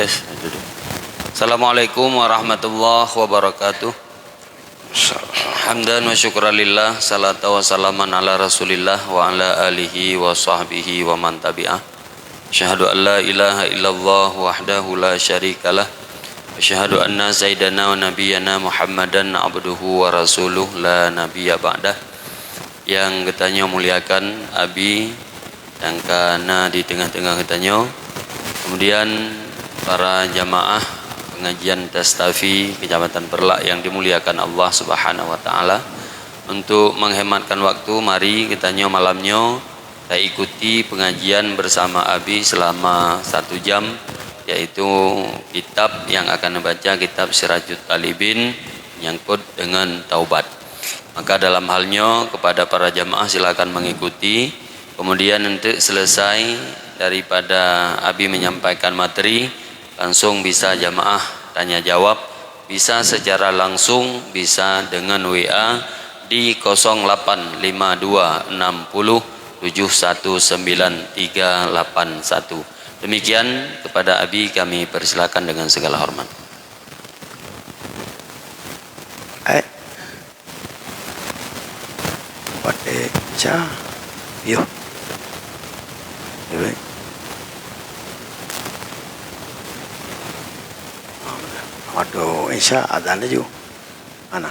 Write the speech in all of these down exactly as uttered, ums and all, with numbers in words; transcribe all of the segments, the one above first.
Assalamualaikum warahmatullahi wabarakatuh. Hamdan wa syukran lillah, salatan wa salaman ala Rasulillah wa ala alihi wa sahbihi wa man tabi'ah. Asyhadu an la ilaha illallah wahdahu la syarikalah. Asyhadu anna sayyidana wa nabiyyana Muhammadan abduhu wa rasuluh la nabiyya ba'dah. Nyang geutanyoe muliakan, Abi nyang ka na di teungoh-teungoh geutanyoe. Kemudian para jamaah pengajian Tastafi Kecamatan Peureulak yang dimuliakan Allah Subhanahu wa Taala. Untuk menghematkan waktu, mari geutanyoe malam nyoe taikuti pengajian bersama Abi selama satu jam, yaitu kitab yang akan dibaca, kitab Sirajut Talibin, menyangkut dengan taubat. Maka dalam hal nyoe, kepada para jamaah silakan mengikuti. Kemudian, untuk selesai daripada Abi menyampaikan materi, langsung bisa jamaah tanya jawab, bisa secara langsung, bisa dengan W A di kosong lapan lima dua enam puluh tujuh satu sembilan tiga lapan satu. Demikian, kepada Abi kami persilakan dengan segala hormat. Eh. Watèe Isya, yoh. Baik. Watèe Isya, azan laju. Mana?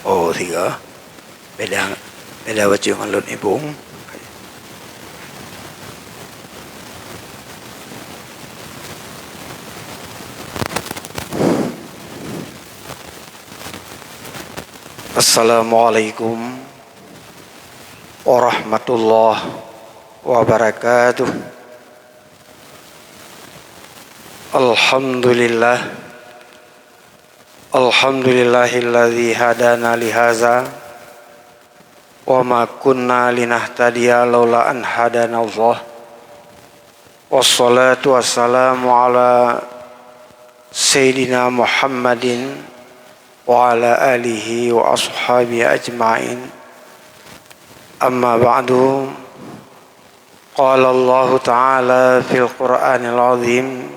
Oh, tiga. Beda, beda bacut ngon lôn ibong. Assalamualaikum warahmatullahi wabarakatuh. Alhamdulillah. Alhamdulillahilladzi hadana lihaza wa ma kunna linahtadiya laula an hadanallah. Wassalatu wassalamu ala sayyidina Muhammadin wa ala alihi wa ashabihi ajma'in. Amma ba'du. Qala Allahu ta'ala fil Qur'anil azim.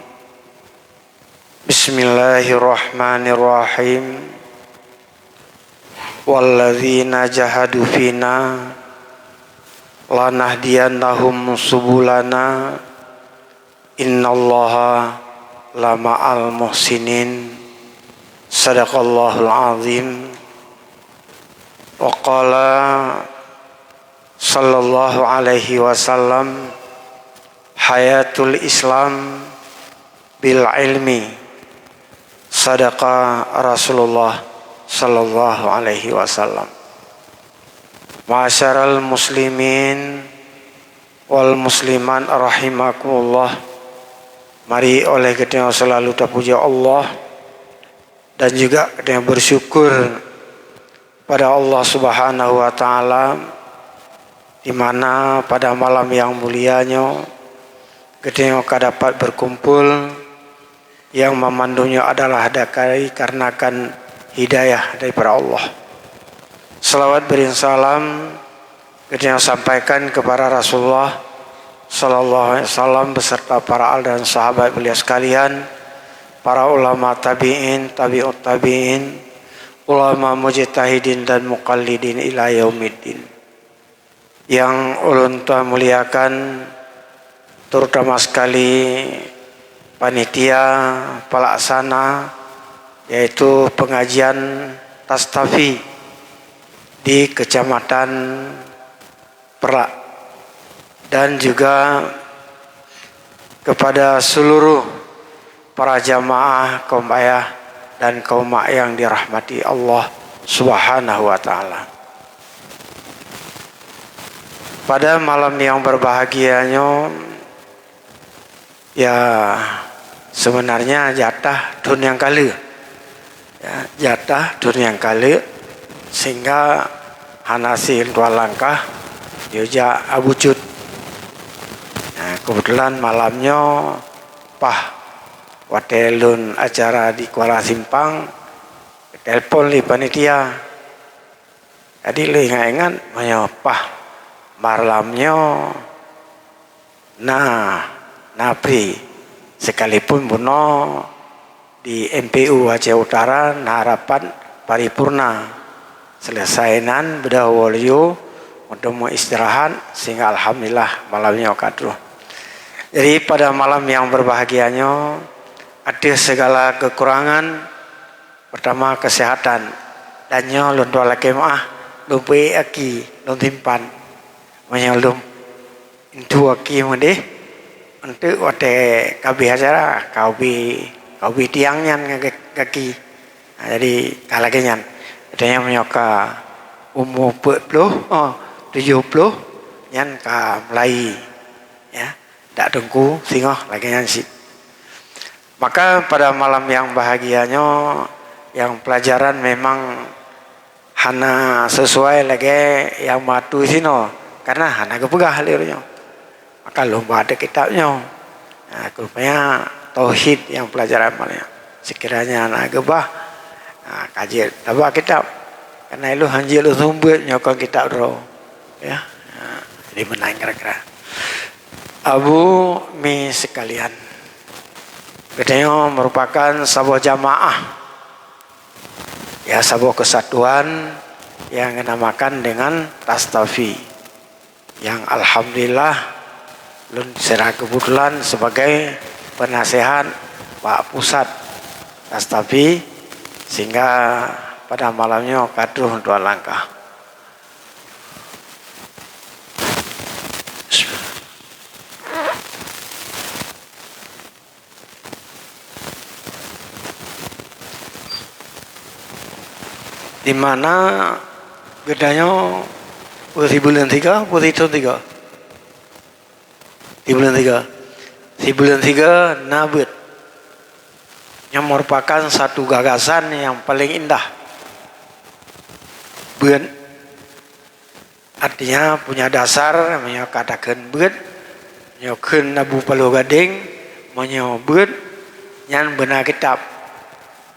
Bismillahirrahmanirrahim. Walladzina jahadu fina lanahdiyannahum subulana innallaha lama'al muhsinin. Sadaqallahul azim. Wa qala sallallahu alaihi wasallam, hayatul Islam bil ilmi. Sadaqa Rasulullah sallallahu alaihi wasallam. Ma'asyiral muslimin wal muslimat rahimakumullah. Mari oleh geutanyoe selalu tapuja Allah dan juga geutanyoe bersyukur pada Allah Subhanahu wa Ta'ala, di mana pada malam yang mulia nyoe geutanyoe ka dapat berkumpul, yang mamandum nyoe adalah dikarenakan hidayah daripada Allah. Salawat beriring salam geutanyoe sampaikan kepada Rasulullah sallallahu alaihi wasallam beserta para al dan sahabat beliau sekalian, para ulama tabi'in, tabi'ut tabi'in, ulama mujtahidin dan muqallidin ila yaumiddin. Yang ulôn tuan muliakan, terutama sekali panitia pelaksana, yaitu pengajian Tastafi di Kecamatan Peureulak, dan juga kepada seluruh para jamaah, kaum ayah dan kaum mak yang dirahmati Allah Subhanahu wa Ta'ala. Pada malam yang berbahagia nyoe, ya, sebenarnya jatah thôn nyang ka lheueh. Ya, jatah thôn nyang ka lheueh, sehingga hana seutuan langkah, yue jak abucut. Nah, kebetulan malam nyoe paih watèe lôn acara di Kuala Simpang, telepon lé panitia. Jadi lôn ingat-ingat, meunyoe paih malam nyoe na, na pri. Sekalipun bunoe di M P U Aceh Utara na rapat paripurna. Selesai nan beudôh woe laju untuk meuistirahat sehingga alhamdulillah malam nyoe ka troh. Jadi pada malam yang berbahagia nyoe, ateueh segala kekurangan, pertama kesehatan, dan nyoe lôn tuan lakée meuáh, lôn peuék aki, lôn simpan. Meunyoe lôn intu aki meudeh, eunteuk watée ka habéh acara, ka habéh, ka habéh tiang nyan ngon gaki. Ha, jadi ka lagée nyan. Geutanyoe meunyoe ka umu peuet ploh, oh, tujoh ploh, nyan ka mulai, ya, dak teungku singoh lagée nyan cit. Maka pada malam yang bahagia nyoe, yang pelajaran memang hana sesuai lagée nyang meuturi sinoe, karena hana geupeugah lé ureuëng nyoe. Maka lôn ba ateueh kitab nyoe. Nah, rupanya tauhid nyang pelajaran malam nyoe. Sekiranya hana geubah, nah, ka jeuet taba kitab. Karena ilôn hanjeuet lôn seumeubeuet nyoe kon kitab droe. Ya, nah, jadi meunan kira-kira. Abu mi sekalian, geutanyoe merupakan saboh jamaah. Ya, saboh kesatuan yang dinamakan dengan Tastafi, yang alhamdulillah lôn secara kebetulan sebagai penasehat bak pusat Tastafi, sehingga pada malam nyoe ka troh untuk langkah. Di mana geutanyoe, peue sibuleuen siga, peue sithon siga? Sibuleuen siga. Sibuleuen siga na beuet. Nyoe merupakan satu gagasan yang paling indah. Beuet. Artinya, punya dasar, meunyoe ka takheun beuet, meunyoe kheun Abu Paloh Gadeng, meunyoe beuet, nyan beuna kitab.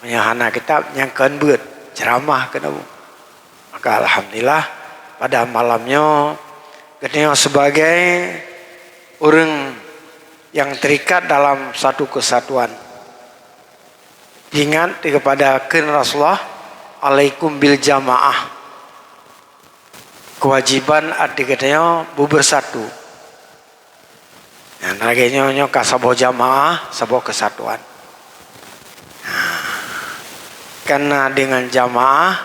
Meunyoe hana kitab, nyan kon beuet, ceramah keunoe. Maka alhamdulillah, pada malam nyoe, geutanyoe sebagai ureuëng yang terikat dalam satu kesatuan. Ingat kepada kheun Rasulullah, "Alaikum bil jamaah." Kewajiban ateueh geutanyoe beubersatu. Nyang lagée nyoe, nyoe ka saboh jamaah, saboh kesatuan. Nah, karena dengan jamaah,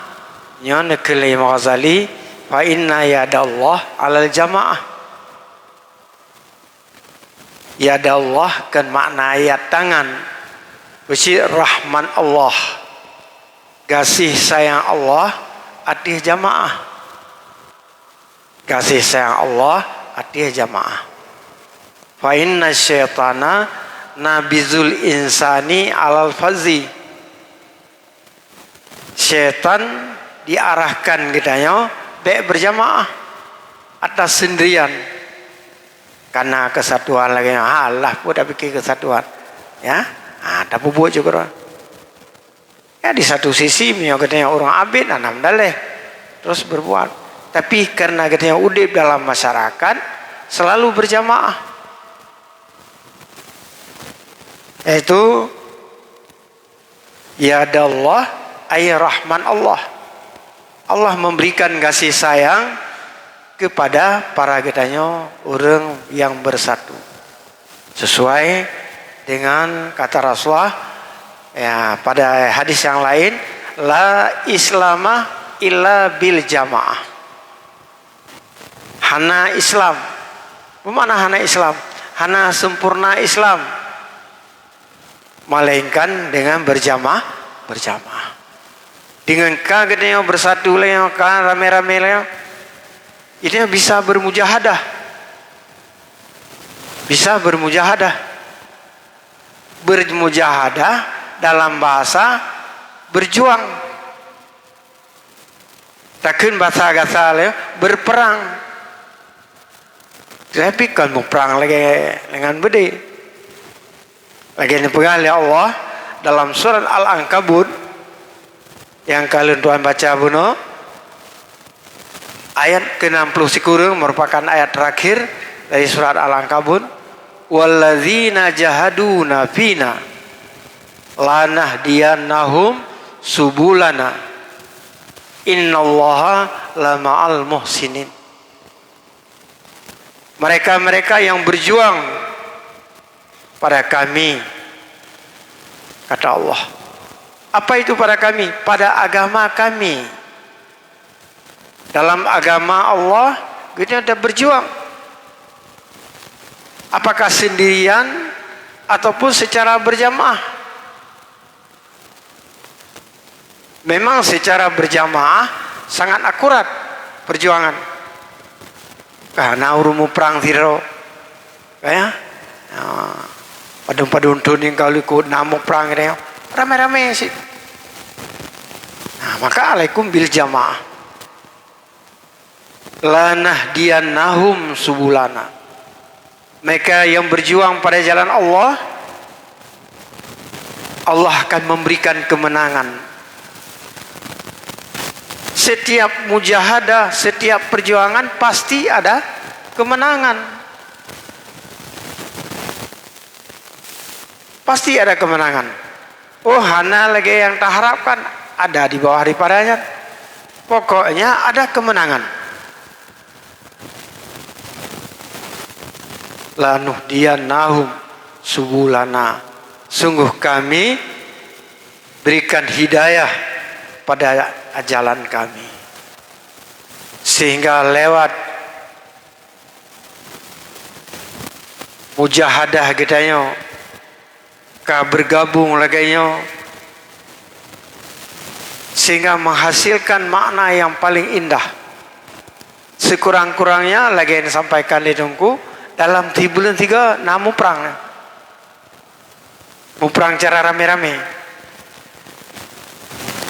nyoe neukheun lé Imam Ghazali, "Fa inna yadallah alal jamaah." Yadallah kon makna yad tangan, beucit rahmat Allah, gaséh sayang Allah ateueh jamaah. Gaséh sayang Allah ateueh jamaah. Fa inna syaitana nabizul insani alal fazi. Syaitan diarahkan geutanyoe bék berjamaah, atas sendirian. Karena kesatuan lagée nyoe, alah peue tapike kesatuan. Ya, ha, tapeubuet juga. Ya, di satu sisi, meunyoe geutanyoe ureuëng abét, hana meudaleh, terus berbuat. Tapi karena geutanyoe udeb dalam masyarakat, selalu berjamaah. Yaitu, yadallah, ay rahman Allah. Allah memberikan kasih sayang kepada para geutanyoe ureuëng yang bersatu. Sesuai dengan kata Rasulullah, ya, pada hadis yang lain, "La islama illa bil jamaah." Hana Islam. Bagaimana hana Islam? Hana sempurna Islam. Melainkan dengan berjamaah, berjamaah. Dengan ka geutanyoe bersatu lé nyoe, ka ramé-ramé lé nyoe, ini bisa bermujahadah. Bisa bermujahadah. Bermujahadah dalam bahasa berjuang. Takheun bahasa gasa lé, berperang. Tapi kon muprang lagée dengan beudé. Lagée neupeugah lé Allah dalam surat Al-Ankabut nyang ka lôn tuan baca bunoe, ayat keenam puluh sikureueng merupakan ayat terakhir dari surat Al-Ankabut. "Walladzina jahaduna fina lanahdiyannahum subulana innallaha lama'al muhsinin." Mereka-mereka yang berjuang pada kami, kata Allah. Apa itu pada kami? Pada agama kami. Dalam agama Allah, kita ada berjuang. Apakah sendirian ataupun secara berjamaah? Memang secara berjamaah sangat akurat perjuangan. Ka na ureuëng muprang sidroe, ka ya? Ya. Padum-padum thon nyang ka likot na muprang, gitu ya. Ramai-ramai sih. Nah, maka alaikum bil jamaah. "Lanahdiyannahum subulana." Mereka yang berjuang pada jalan Allah, Allah akan memberikan kemenangan. Setiap mujahadah, setiap perjuangan pasti ada kemenangan. Pasti ada kemenangan. Oh, hana lagée nyang taharapkan, ada di bawah daripadanya. Pokoknya ada kemenangan. "Lanuhdiyannahum subulana." Sungguh kami berikan hidayah pada jalan kami. Sehingga lewat mujahadah geutanyoe, ka bergabung lagée nyoe, sehingga menghasilkan makna yang paling indah. Sekurang-kurangnya, lagée yang disampaikan di Teungku, dalam sibuleuen tiga na muprang. Muprang cara ramé-ramé.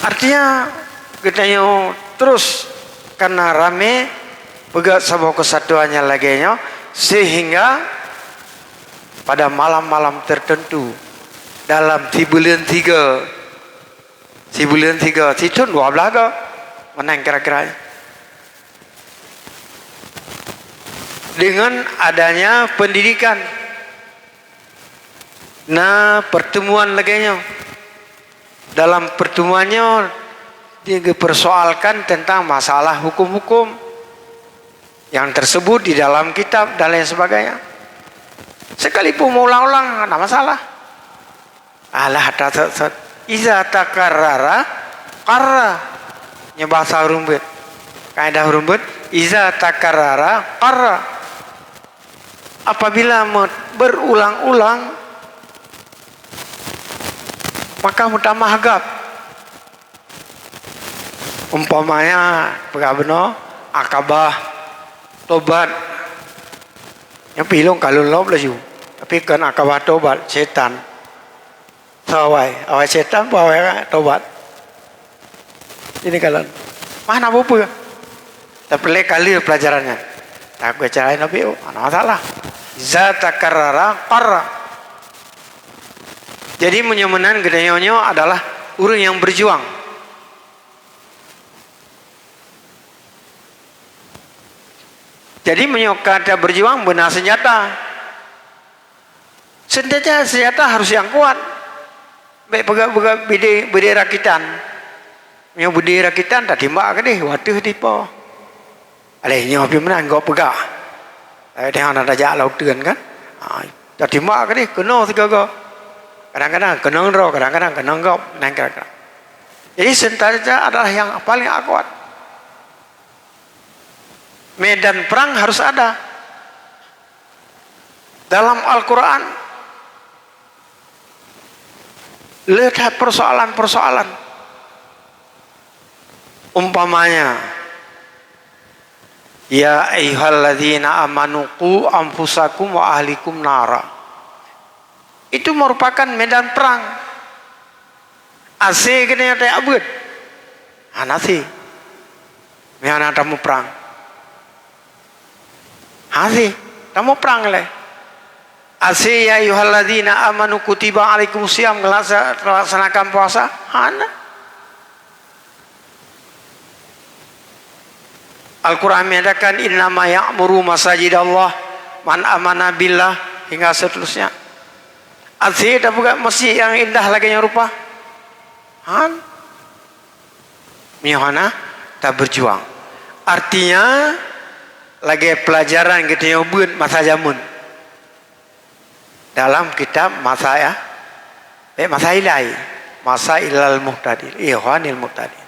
Artinya, geutanyoe terus kana ramé peugah saboh kesatuan nyang lagée nyoe, sehingga pada malam-malam tertentu dalam sibuleuen tiga, sibuleuen tiga, sithon dua blaih go, meunan kira-kira. Dengan adanya pendidikan, na pertemuan lagée nyoe. Dalam pertemuan nyoe, digeupersoalkan tentang masalah hukum-hukum yang tersebut di dalam kitab dan lain sebagainya. Sekalipun meuulang-ulang, hana masalah. Alah, ta-, ta-, ta-, iza takarrara qarra. Nyoe bahasa ureuëng beuet. Kaidah ureuëng beuet, iza takarrara qarra. Apabila me-, berulang-ulang, maka meutamah gab. Umpamanya, peugah bunoe, akabah tobat. Nyang pih lôn ka lôn lom laju. Tapi kon akabah tobat, setan. Soe awai, awai setan, peue awai tobat. Ini kalon. Mana bupe? Tapi lé kali pelajaran nyan. Takut cara Nabi, oh, hana masalah. Iza takarrara qarra. Jadi, meunyoe meunan geutanyoe nyoe adalah ureuëng nyang berjuang. Jadi, meunyoe kata berjuang, beuna senjata. Senjata, senjata harus nyang kuat. Bék peugah-peugah bidé, bidé rakitan. Meunyoe bidé rakitan, tatimbak keudeh, wateueh dipo. Aléh nyoe pih meunan gob peugah. Tapi teuh hana tajak lam uteuen kan? Ha, tatimbak keudeh, keunoe sigoe-goe. Kadang-kadang keunong droe, kadang-kadang keunong gob, dan kadang-kadang. Jadi, senjata adalah yang paling akuat. Medan perang harus ada. Dalam Al-Quran, le that persoalan-persoalan. Umpamanya, "Ya ayyuhalladzina amanu qu anfusakum wa ahlikum nara." Itu merupakan medan perang. Asé keuneuk tajak beuet? Hana asé. Meunyoe hana tamuprang. Hana asé. Tamuprang lé. Asé, "Ya ayyuhalladzina amanu kutiba alaikumus siyam," gelasa-, gelaksanakan puasa? Hana. Al-Quran menyatakan, "Innama ya'muru masajidallah man amana billah hingga seterusnya. Até tapeugah masjid nyang indah lagée nyoe rupa. Han? Meunyoe hana, taberjuang. Artinya, lagée pelajaran geutanyoe beuet masa jameun. Dalam kitab Masa, ya, eh, Masa Ilai, Masa Ilal Muhtadin, Ikhwanil Muhtadin.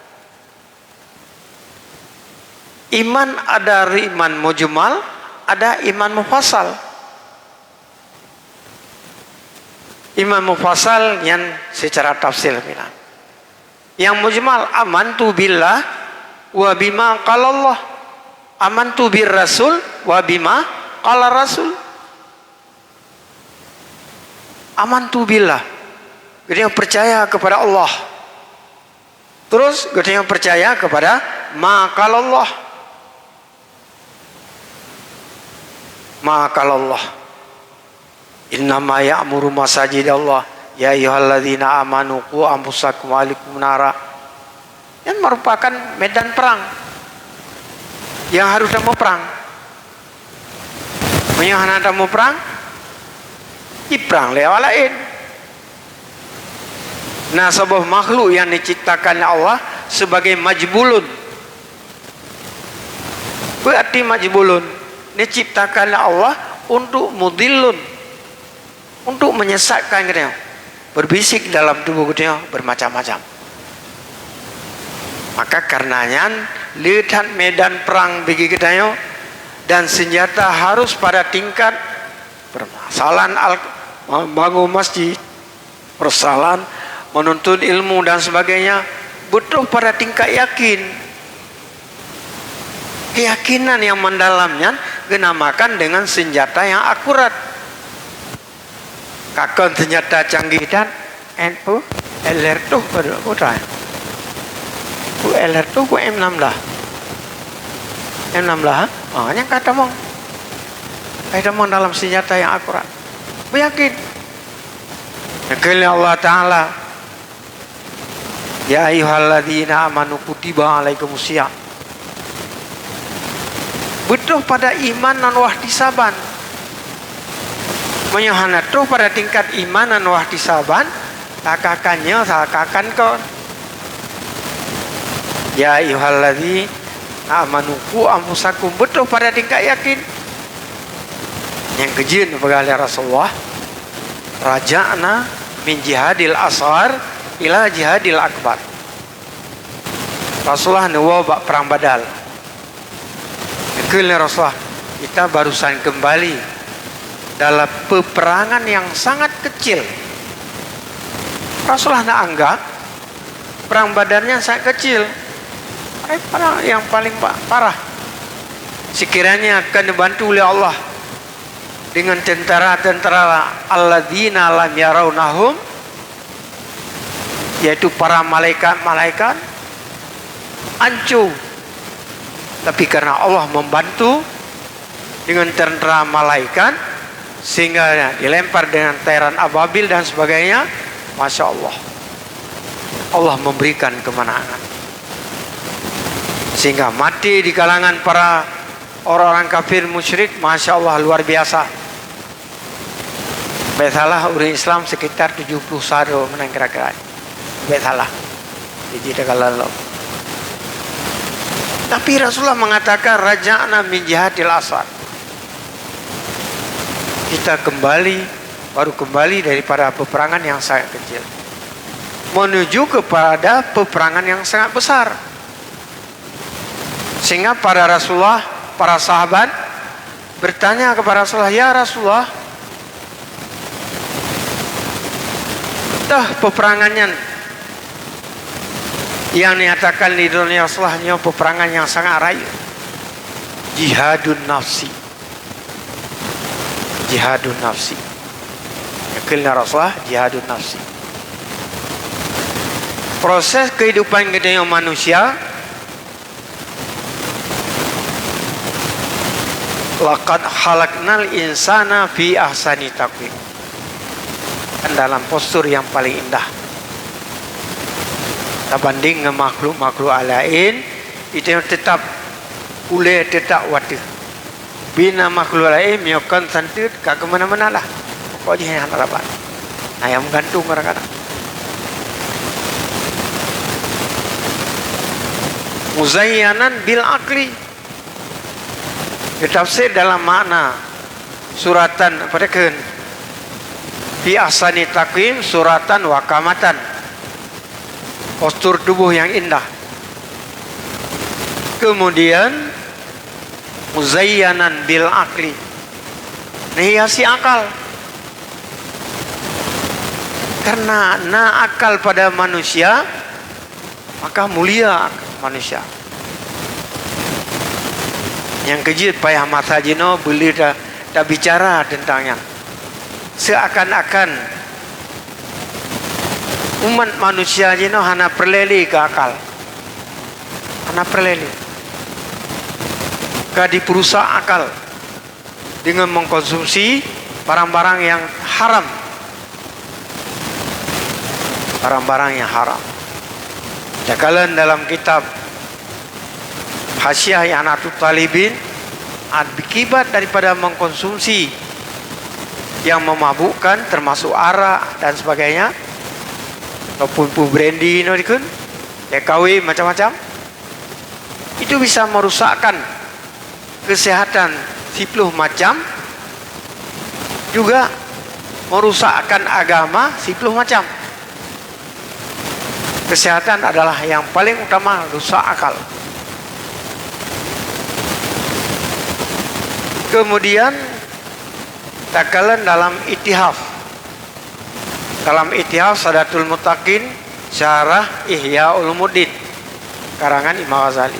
Iman ada iman mujmal, ada iman mufassal. Iman mufassal nyan secara tafsil minan. Yang mujmal, amantu billah wa bima qalallah. Amantu bir rasul wa bima qala rasul. Amantu billah. Geutanyoe percaya kepada Allah. Terus geutanyoe percaya kepada ma qalallah. Ma qalallah. Innama ya'muru masajidallah, ya ayyuhalladzina amanu qu anfusakum wa ahlikum nara. Nyan merupakan medan perang nyang harôh tameuprang. Meunyoe hana tameuprang, jiprang lé awak laén. Na saboh makhluk nyang diciptakan lé Allah sebagai majbulun. Peue arti majbulun? Diciptakan lé Allah untuk mudillun, untuk menyesatkan geutanyoe, berbisik dalam tuboh geutanyoe bermacam-macam. Maka kareuna nyan, le that medan perang bagi geutanyoe, dan senjata harus pada tingkat permasalahan al-, membangun masjid, persoalan menuntut ilmu dan sebagainya, butuh pada tingkat yakin. Keyakinan yang mendalam nyan geunamakan dengan senjata yang akurat. Kakon senjata canggih dan N U L R tuh pada utai. U L R tuh ku M enam belas. M enam belas, ha? Ah, nyang ka tamong. Ka tamong dalam senjata yang akurat. Beuyakin. Kheun lé Allah Taala, "Ya ayyuhalladzina amanu kutiba alaikumus siyam." Beutôh pada iman ngon wahtisaban. Meunyoe hana troh pada tingkat iman ngon wahtisaban, sakakan nyoe, sakakan kon. Ya ayyuhalladzina amanu qu anfusakum, beutôh pada tingkat yakin. Nyang keujeuet neupeugah lé Rasulullah, "Raja'na min jihadil asghar ila jihadil akbar." Rasulullah neuwoe bak Perang Badar. Geukheun lé Rasulullah, "Kita barusan kembali dalam peperangan yang sangat kecil." Rasulullah na anggap Perang Badar nyan sangat kecil. Eh, perang yang paling pa-, parah. Sekiranya akan dibantu oleh Allah dengan tentara-tentara alladzina lam yarawnahum, yaitu para malaikat-malaikat, ancu. Tapi karena Allah membantu, dengan tentara malaikat, sehingga dilempar dengan tairan ababil dan sebagainya, Masya Allah, Allah memberikan kemenangan. Sehingga mati di kalangan para orang-orang kafir musyrik, Masya Allah, luar biasa. Bèk salah, ureueng Islam sekitar tujuh puluh satu meunan kira-kira. Bèk salah. Jadi, dah kalah lom. Tapi Rasulullah mengatakan, "Raja'na min jihadil asghar." Kita kembali, baru kembali daripada peperangan yang sangat kecil, menuju kepada peperangan yang sangat besar. Sehingga para Rasulullah, para sahabat bertanya kepada Rasulullah, "Ya Rasulullah, toh peperangan nyan yang dinyatakan di dunia Rasulullah nyoe peperangan yang sangat rayeuk, jihadun nafsi." Jihadun nafsi. Geukheun lé Rasulullah, jihadun nafsi. Proses kehidupan geutanyoe manusia, "Laqad khalaqnal insana fi ahsani taqwim." Kan dalam postur yang paling indah. Tabandéng ngon makhluk-makhluk laén, geutanyoe teutap ulée, teutap watée. Bina makhluk laén meunyoe kon santeuet ka keumeunan-meunan lah. Pokok jih hana rabat. Nah, nyang meugantung kadang-kadang. Muzayyanan bil aqli. Geutafsir dalam makna suratan, apa takheun? Fi ahsani taqwim suratan wa qamatan. Postur tubuh yang indah. Kemudian, muzayyanan bil aqli. Dihiasi akal. Karena na akal pada manusia, maka mulia manusia. Nyang keujeuet payah masa jinoe beuli ta-, tabicara teuntang nyan. Seakan-akan umat manusia jinoe hana peureulée lé keu akal. Hana peureulée lé. Ka jipeurusak akal deungon mengkonsumsi barang-barang nyang haram. Barang-barang nyang haram. Takalon dalam kitab Hasyiah I'anatut Talibin, akibat daripada mengkonsumsi yang memabukkan, termasuk arak dan sebagainya, ataupun peuh brandy, no dikheun, T K W, macam-macam, itu bisa merusakkan kesehatan siploh macam, juga merusakkan agama siploh macam. Kesehatan adalah yang paling utama, rusak akal. Kemudian, takalon dalam Ittihaf. Dalam Ittihaf Sadatul Muttaqin, Syarah Ihya Ulumuddin, karangan Imam Ghazali.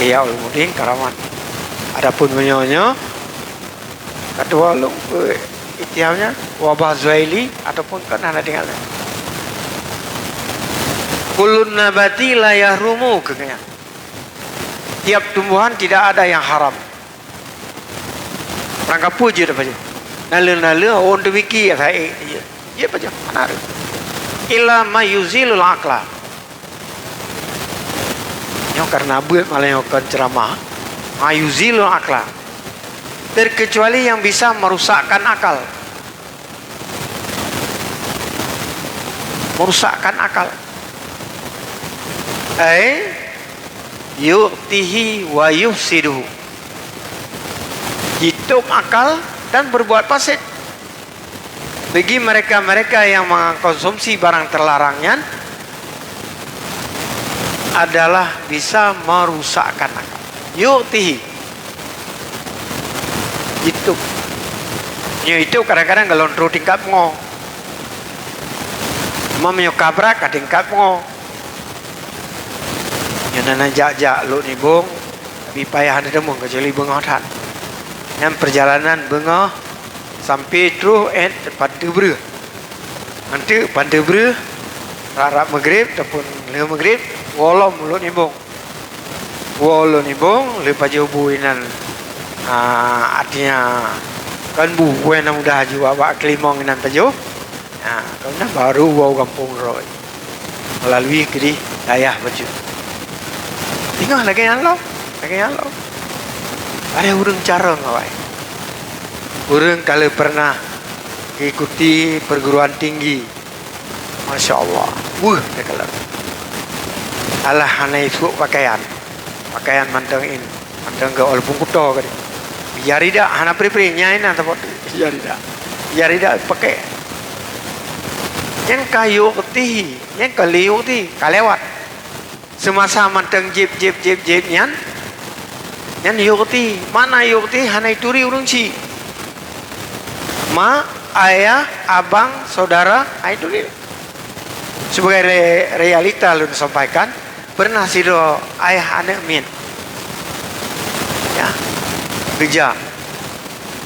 Ihya Ulumuddin karangan. Adapun meunyoe nyoe, ka tuwoe lôn, eh, Ittihaf nyan, Wabah Zuhaili ataupun kan hana tinggai. Kullun nabati la yahrumu, keu nyan. Tiap tumbuhan tidak ada yang haram. Barang kapeue jeuet pajoh? Naleueng-naleueng, oh, untuk biki, ya, saya, iya. Jeuet pajoh? Hana rhot. Illa ma yuzilul aqla. Nyoe karena buet malah nyoe kon ceramah. Ma yuzilul aqla. Terkecuali yang bisa merusakkan akal. Merusakkan akal. Ai yu'tihi wa yufsiduhu. Jitôb akal dan berbuat fasid. Bagi mereka-mereka yang mengkonsumsi barang terlarang nyan adalah bisa merusakkan akal. Yu'tihi. Jitôb. Nyoe itôb kadang-kadang golom troh tingkat pungo. Meunyoe kabrak ka tingkat pungo. Nyoe na jak-jak Lhokseumawe, tapi payah neuteumeung keucuali beungoh that. Nyan peurjalanan beungoh sampai troh 'et Panteue Breueh. Nyan teuk Panteue Breueh, rab-rab meugreb ataupun lheueh meugreb, woe lom Lhokseumawe. Woe Lhokseumawe, lheueh pajoh bu inan, a, artinya kon bu, bu nyang mudah aju bak keulimong inan pajoh. A, kon na baru woe gampông droe. Melalui keudeh dayah bacut. Singoh lagèe nyan lom, lagèe nyan lom. Ada ureueng carông awai. Ureueng ka lheueh pernah ikuti perguruan tinggi. Masya Allah. Weueh, dia kalon. Alah hana isuek pakaian. Pakaian mantong in. Mantong ke walaupun kuto ka dia. Ija ridak hana pri-pri, nyai na teupot. Ija ridak. Ija ridak pakai. Nyan ka yu'tihi, nyan ka liyu'tihi, ka lewat. Seumasa mantong jieb, jieb, jieb, jieb nyan, nyan yu'tihi. Makna yu'tihi hana ituri ureueng chik. Ma, ayah, abang, saudara, hana ituri. Sebagai re-, realita lôn sampaikan, Pernah sidroe ayah aneuk miet, ya, geujak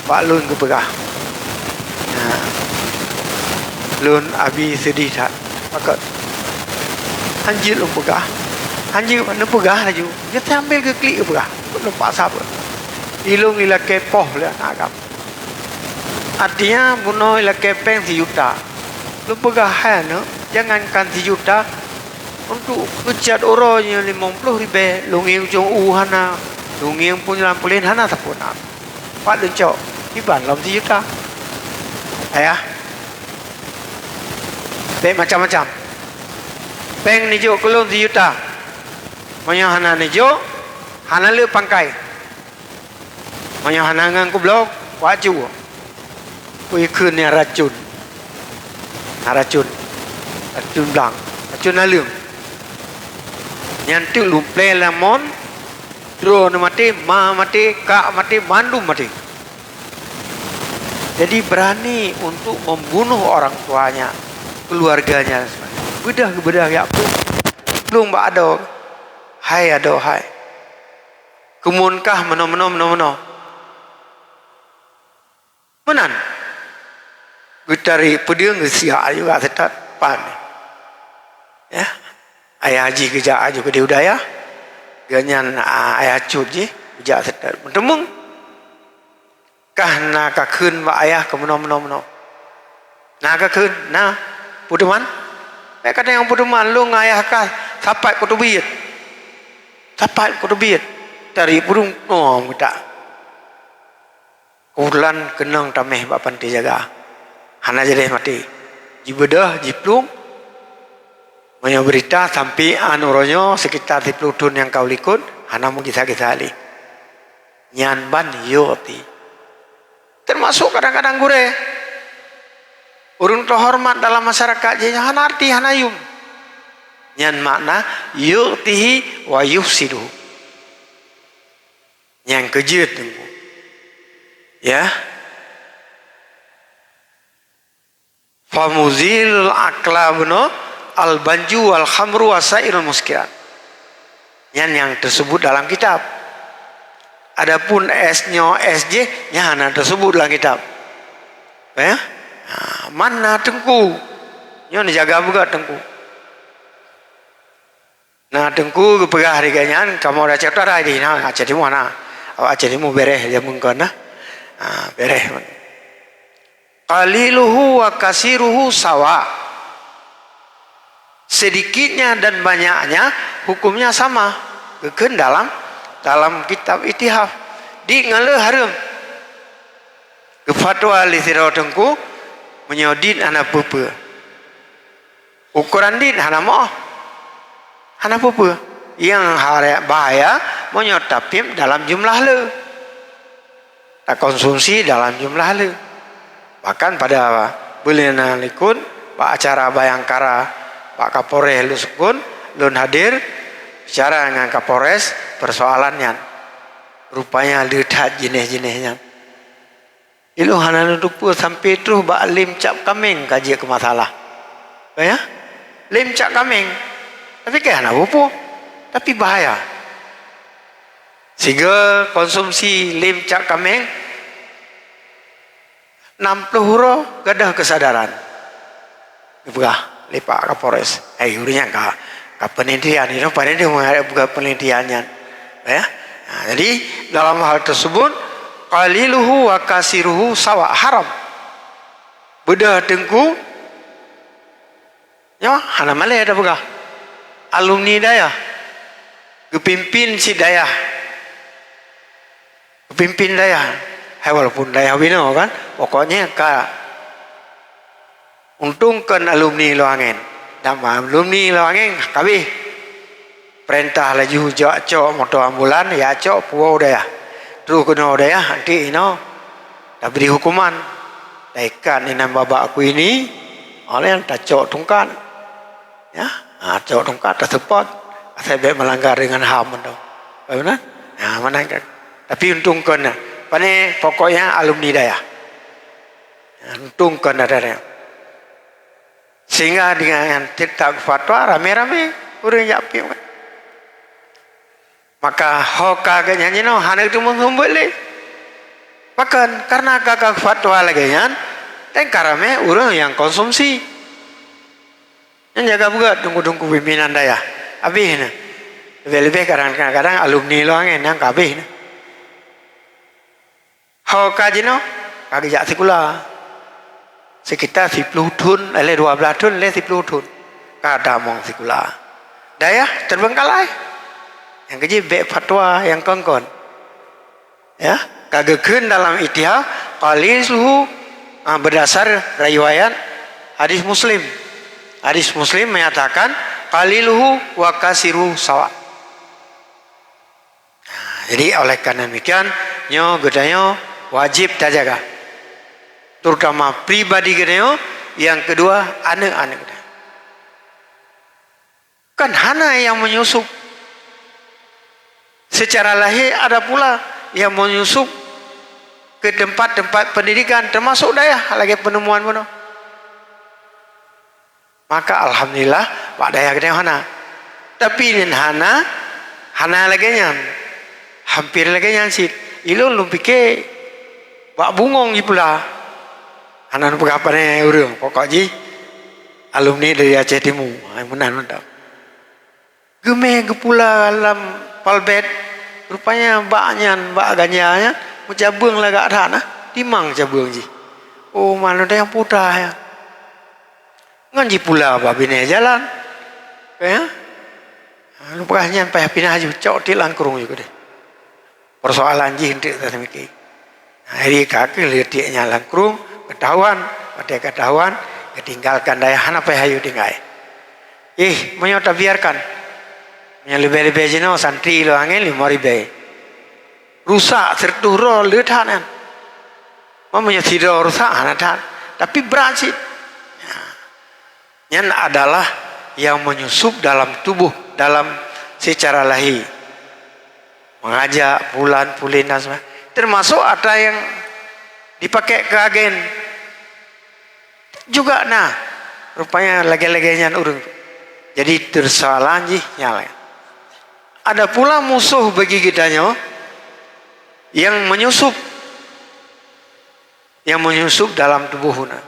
bak lôn geupeugah, ya, lôn abi seudeh that. Pakon? Hanjeuet lôn peugah. Hanjeuet neupeugah laju. Geusambil geuklik geupeugah. Lôn paksa beuet. Ilôn ilakée poh lé aneuk agam. Artinya, bunoe ilakée péng sijuta. Lôn peugah, "Hai aneuk, jangankan sijuta, untuk keucat uroe nyoe limong ploh ribée, lôn ngieng ujong u hana, Sungieng pun lam pulen hana sapeue na. Pat leuncok, iban lom sijuta. Ayah, bèk macam-macam. Pèng neujok keu lôn sijuta. Meunyoe hana neujok, hana le pangkai. Meunyoe hana ngon kubloe, wak ju. Kui kheun nyang racun. Na racun. Racun blang. Racun naleueng. Nyan teuk lumplée lam mon, droeneuh maté, ma maté, kak maté, mandum maté. Jadi berani untuk membunuh orang tuanya, keluarganya. Beudôh, beudôh jak plueng. Plueng bak adoe. Hai adoe, hai. Keumon kah meunoe, meunoe, meunoe, meunoe. Meunan. Geutari peudeueng geusiak juga seutôt pan. Ya. Ayah jih geujak aju keudeh u dayah. Geuhnyan, ah, ayah cut jih geujak seutôt. Meuteumeung. Kah na kakheun bak ayah keu meunoe, meunoe, meunoe. Na kakheun, na. Peue teuma? Bèk kata nyang peue teuma, lôn ngon ayah kah sapat kuteubiet. Sapat kuteubiet. Tari burung, oh, meutak. Keubeutulan keunong tamèh bak panti jaga. Hana jadeh maté. Jibeudôh, jiplueng. Meunyoe beurita sampoe an uroe nyoe sekitar siploh thon nyang ka u likot, hana meugisa-gisa lé. Nyan ban yu'ti. Teumasok kadang-kadang gurèe. Ureueng teuhoreumat dalam masyarakat jih nyan hana arti, hana yum. Nyan makna yu'tihi wa yufsiduhu. Nyang keujeuet teungku. Ya. Famuzilul akla bunoe al-banju wal khamru wa sairul muskirat. Nyan nyang teuseubut dalam kitab. Adapun es nyoe, es jéh, nyan hana teuseubut dalam kitab. Ya? Ha, man na teungku. Nyoe neujaga beugét teungku. Na teungku geupeugah lagèe nyan, kamoe Aceh Utara di na, Aceh Timu na. Awak Aceh Timu bèrèh jameun kon na. Ha, bèrèh. Qaliluhu wa kasiruhu sawa. Sedikitnya dan banyaknya hukumnya sama. Geukheun dalam, dalam kitab Itihaf. Di ngon le hareuem. Geufatwa lé sidroe teungku, meunyoe dit hana peue-peue. Ukoran dit hana moh. Hana peue-peue. Nyang hareuem bahaya meunyoe tapiep dalam jumlah le. Takonsumsi dalam jumlah le. Bahkan pada buleuen likot bak acara Bayangkara bak Kapolres lôn sukon, lôn hadir bicara ngon Kapolres persoalan nyan. Rupanya le that jinéh-jinéh nyan. Ilôn hana neuteupeue sampoe troh bak lem cap kaméng ka jeuet keu masalah. Ya? Lem cap kaméng. Tapi kan hana peue-peue. Tapi bahaya. Sigoe konsumsi lem cap kaméng, nam ploh uroe gadôh keusadaran. Geupeugah lé Pak Kapolres, "Hai, ureueng nyan ka, ka peunelitian, you know, peunelitian nyan." Ya? Nah, jadi dalam hal tersebut, qaliluhu wa kasiruhu sawa, haram. Beudôh teungku, nyoe hana malèe tapeugah. Alumni dayah, geupimpin cit dayah. Peumimpin dayah, hai, walaupun dayah binoe kan, pokoknya ka untungkan alumni Loangén. Dan alumni Loangén kabeh. Peurintah laju jak cok moto ambulan, ya cok puwoe dayah. Troh keunoe dayah, anti inoe tabri hukuman. Taikat inan babak kui ni, oleh tacok tungkat. Ya, ha, cok tungkat taseupôt, asai bèk melanggar dengan ham tu. Betul kan? Ha, mana kan? Tapi untungkan, pane pokoknya alumni dayah. Ha, untungkan ada dia. Sehingga dengan tetap fatwa rame-rame ureueng jak piep kan. Maka ho ka geuh nyan jinoe hana teumeusumbot lé. Pakon? Karena ka, ka fatwa lagèe nyan, tengka ramé ureueng nyang konsumsi. Nyan jaga beugét teungku-teungku pimpinan dayah. Abéh na. Leubeh-leubeh kadang-kadang alumni Loangén nyang ka abéh na. Ho ka jinoe, ka geujak sikula. Sekitar siploh thon, lé dua blaih thon, lé siploh thon. Ka tamong sikula. Dayah terbengkalai. Nyang keujih bèk fatwa nyang kon-kon. Ya, ka geukheun dalam Ittihaf, qaliluhu, ah, berdasar riwayat hadis Muslim. Hadis Muslim menyatakan, "Qaliluhu wa kasiruhu sawa." Jadi, oleh karena demikian, nyoe geutanyoe wajib tajaga. Terutama pribadi geutanyoe, yang kedua, aneuk-aneuk geutanyoe. Kan hana yang menyusup. Secara lahir ada pula yang menyusup ke tempat-tempat pendidikan, termasuk dayah lagée penemuan bunoe. Maka alhamdulillah, bak dayah geutanyoe hana. Tapi nyan hana, hana lagée nyan. Hampir lagée nyan cit. Ilôn lôn pike bak bungong jipula. Hana neupeugah pane ureuëng, pokok jih alumni dari Aceh Timu. Hai meunan mantap. Geumé geupula lam palbet, rupanya bak nyan, bak ganja nyan, meucabeueng lagak that na, timang cabeueng jih. Oh, manoe nyang puta nyan. Ngon jipula bak binéh jalan. Ya? Leupah nyan payah pinah ju cok tiek lam krueng ju keudeh. Persoalan jih enteuk taseumike. Nah, jadi ka keuh leutik nyan lam krueng, ketahuan, watée ketahuan, geutinggalkan dayah hana payah hayu tinggai. Ih, meunyoe tabiarkan, meunyoe leubeh-leubeh jinoe santri lôn angén lima ribée. Rusak sireutoh droe le that nyan. Meunyoe sidroe rusak hana that, tapi brat cit. Nyan adalah yang menyusup dalam tubuh, dalam secara lahir. Mengajak bulan, pulin dan sebagainya. Termasuk ada yang dipakai ke agen. Juga na, rupanya lagée-lagée nyan ureuëng. Jadi, persoalan jih nyan laén. Ada pula musuh bagi geutanyoe yang menyusup, yang menyusup dalam tubuh na.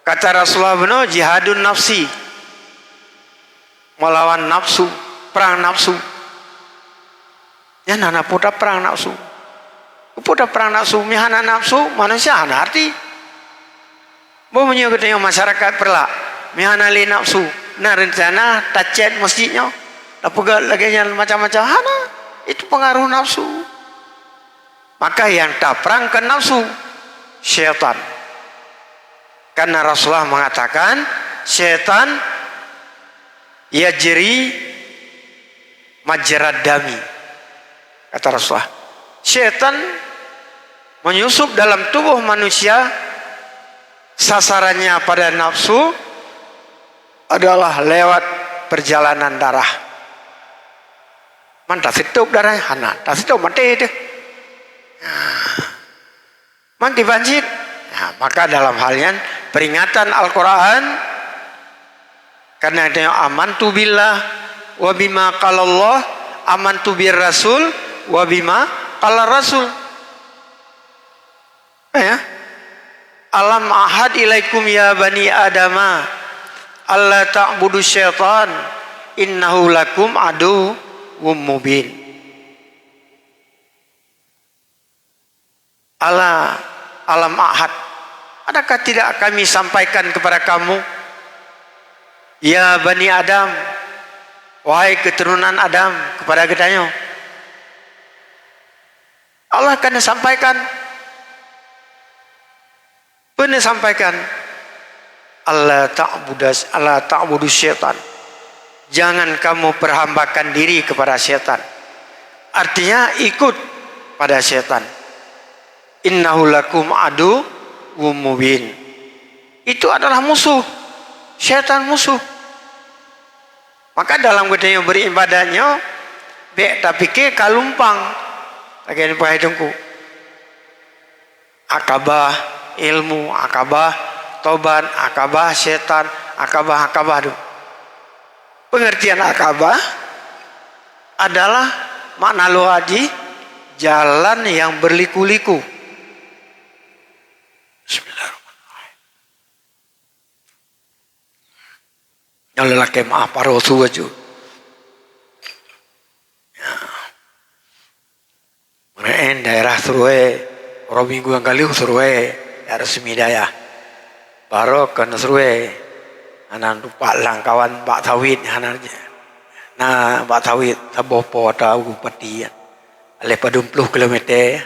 Kata Rasulullah bunoe, "Jihadun nafsi." Melawan nafsu, perang nafsu. Nyan hana peue taprang nafsu. Peue taprang nafsu, meuhana nafsu, manusia hana arti. Boh meunyoe geutanyoe masyarakat Peureulak, meuhana lé nafsu, na reuncana tacét masjid nyoe, tapeugét lagée nyan macam-macam, hana. Itu pengaruh nafsu. Maka yang taprang kan nafsu, syaitan. Karena Rasulullah mengatakan, "Syaitan yajri majrad dami," kata Rasulullah. Syaitan menyusup dalam tubuh manusia, sasarannya pada nafsu adalah lewat perjalanan darah. Man taseutôb darah, hana taseutôb maté teuh. Nah, man kiban cit. Nah, maka dalam hal nyan peringatan Al-Quran, karena itu, "Amantu billah wa bima qalallah, amantu bir rasul wa bima qalar rasul." Ya. "Alam ahad ilaikum ya bani adama, alla ta'budu syaitan, innahu lakum aduwwum mubin." Ala, alam ahad, adakah tidak kami sampaikan kepada kamu, ya bani Adam, wahai keturunan Adam, kepada geutanyoe? Allah kan sampaikan. Peue neusampaikan? "Alla ta'budas-, alla ta'budu syaitan." Jangan kamu perhambakan diri kepada syaitan. Artinya, ikut pada syaitan. "Innahu lakum aduwwum mubin." Itu adalah musuh. Syaitan musuh. Maka dalam geutanyoe beribadat nyoe, bék tapike ka lumpang. Lagée ni pahai teungku. Akabah ilmu, akabah tobat, akabah syaitan, akabah, akabah tu. Pengertian akabah adalah makna lugha jih jalan yang berliku-liku. Bismillahirrahmanirrahim. Nyang lelaki maaf paro su aju. Ya. Meunan daerah Seruwe, uroe minggu nyang ka lheueh Seruwe, ya, resmi dayah. Barô keu Seruwe, hana lupa lam kawan bak sawit, hana na bak sawit saboh po atau bupati, ya. Lhèe padum ploh kilometer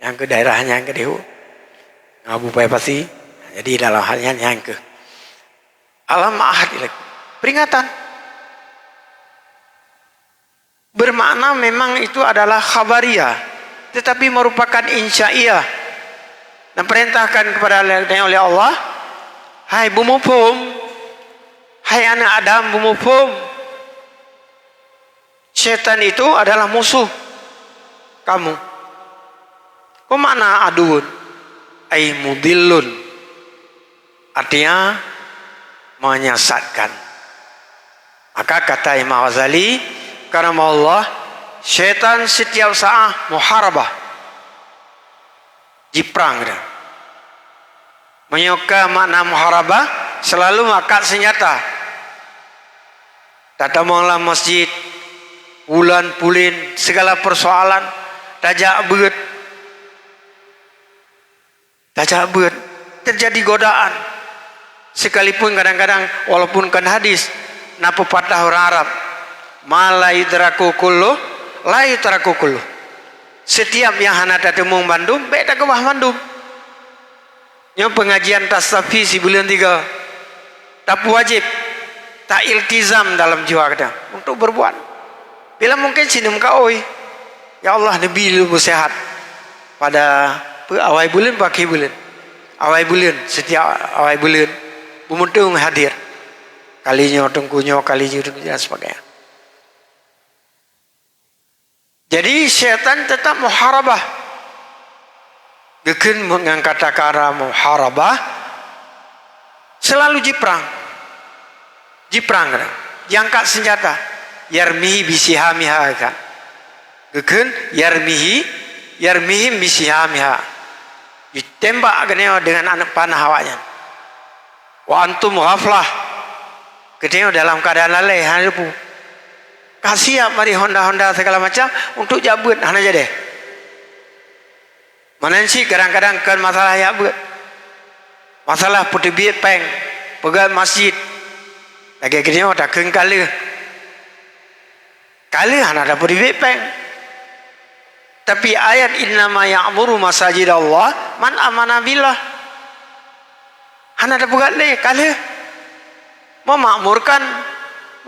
nyang keu daerah nyan keu deuh. Ngon Abu Pai Pasi. Jadi dalam hal nyan nyang keu alam ahad lagi. Peringatan. Bermakna memang itu adalah khabariyah, tetapi merupakan insya'iyah. Dan perintahkan kepada oleh Allah, "Hai beumuphom, hai anak Adam beumuphom, syaitan itu adalah musuh kamu." Pemakna aduun, ai mudillun. Artinya, menyesatkan. Maka kata Imam Ghazali, karamahullah, syaitan setiap saat muharabah. Jiprang dia. Meunyoe ka makna muharabah, selalu meuangkat senjata. Tatamong lam masjid, bulan, pulan, segala persoalan, tajak beuet. Tajak beuet, terjadi godaan. Sekalipun kadang-kadang, walaupun kan hadis, na pepatah orang Arab, "Ma la yudraku kullu, la yutraku kullu." Setiap yang hana tateumong bandum, bèk takeubah bandum. Nyoe pengajian tasafi sibuleuen tiga. Tapeuwajéb, tailtizam dalam jiwa gata untuk berbuat. Bila mungkin sineum ka oi, "Ya Allah, neubi lôn beuseuhat pada peu-, awai buleuen, pakri buleuen." Awai buleuen, setiap awai buleuen, beumeuteueng hadir. Kali nyoe, teungku nyoe, kali nyoe, teungku nyoe, dan sebagainya. Jadi, syaitan tetap muharabah. Geukheun ngon kata-kata muharabah, selalu jiprang. Jiprang, jiangkat senjata. Yarmihi bisihamiha, kan. Geukheun yarmihi, yarmihim bisihamiha. Ditembak geutanyoe dengan aneuk panah awaknyan. Wa antum ghaflah. Geutanyoe dalam keadaan lalai, hana teupeu. Ka siap mari honda-honda segala macam untuk jak beuet, hana jadi. Meunan cit kadang-kadang kon masalah jak beuet. Masalah peuteubiet péng, peugöt masjid. Lagèe geutanyoe takheun ka lheueh. Ka lheueh hana tapeuteubiet péng. Tapi ayat, "Innama ya'muru masajidallah man amana billah." Hana tapeugöt lé, ka lheueh. Memakmurkan,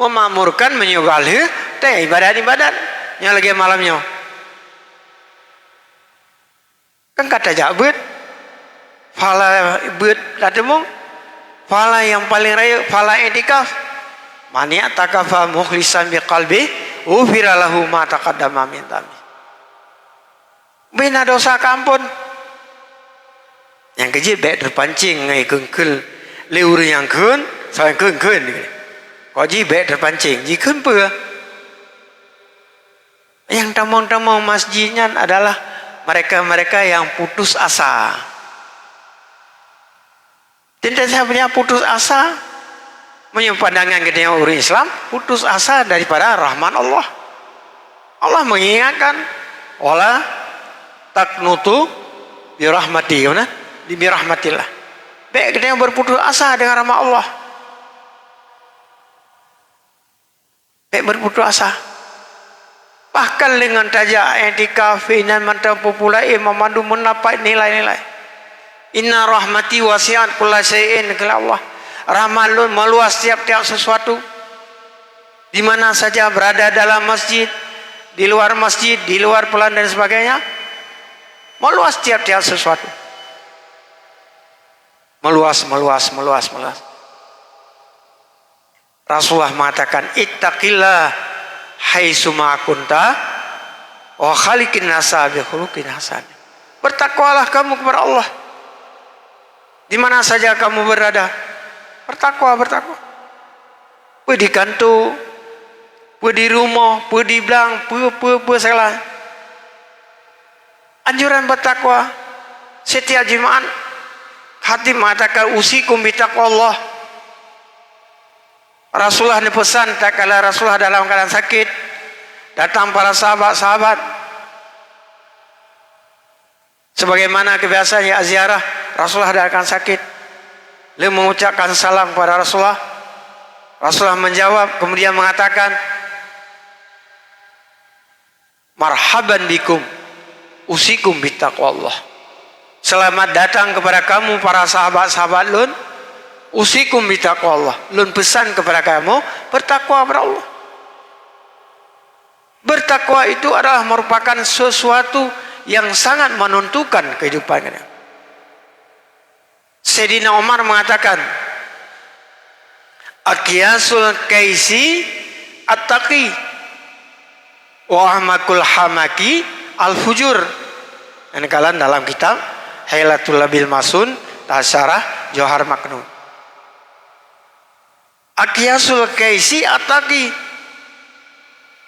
memakmurkan meunyoe ka lheueh, teuh ibadat-ibadat. Nyang lagèe malam nyoe. Kan ka tajak beuet. Pahala beuet tateumong. Pahala nyang paleng rayeuk, pahala iktikaf. "Man i'takafa mukhlisan biqalbih, ghufira lahu ma taqaddama min dzanbih." Bina dosa ka amphon. Nyang keujeuet bèk teupancing ngon kheun-kheun lé ureueng nyang kheun, soe nyang kheun-kheun. Kok jih bèk teupancing, jikheun peue? Nyang tamong-tamong masjid nyan adalah mereka-mereka yang putus asa. Teuntèe sabe nyang putus asa, meunyoe pandangan geutanyoe ureueng Islam, putus asa daripada rahmat Allah. Allah mengingatkan, "Wala taqnutu birahmati," ya, bi rahmatillah. Bèk geutanyoe berputus asa dengan rahmat Allah. Bèk berputus asa. Bahkan deungon tajak iktikaf inan mantong peue-peue laén, meumandum meunapat nilai-nilai. "Inna rahmati wasi'at kulla syai'in," kheun Allah. "Rahmat Lôn meuluas tiap-tiap sesuatu." Di mana saja berada, dalam masjid, di luar masjid, di luar pelan dan sebagainya, meuluas tiap-tiap sesuatu. Meuluas, meuluas, meuluas, meuluas. Rasulullah mengatakan, "Ittaqillah haitsuma kunta wa khaliqin nasa bi khuluqin hasan." Bertakwalah kamu kepada Allah di mana saja kamu berada. Bertakwa, bertakwa. Peue di kantô, peue di rumoh, peue di blang, peue, peue, peue segala. Anjuran bertakwa. Setiap Jumat, khatib mengatakan, "Usikum bitaqwallah." Rasulullah neupeusan, tatkala Rasulullah dalam keadaan sakit, datang para sahabat-sahabat. Sebagaimana kebiasaan ya ziarah, Rasulullah dalam keadaan sakit. Lalu mengucapkan salam kepada Rasulullah. Rasulullah menjawab, kemudian mengatakan, Marhaban bikum, usikum bitaqwallah. Selamat datang kepada kamu, para sahabat-sahabat lôn. Usikum bitaqwallah. Lôn pesan kepada kamu, bertakwa kepada Allah. Bertakwa itu adalah merupakan sesuatu yang sangat menentukan kehidupan kita. Sayyidina Umar mengatakan, "Aqyasul kaisi at-taqi, wa ahmakul hamaki al-fujur." Yang kalan dalam kitab Hilatul Labil Masun, Syarah Johar Maknun. Aqyasul kaisi at-taqi.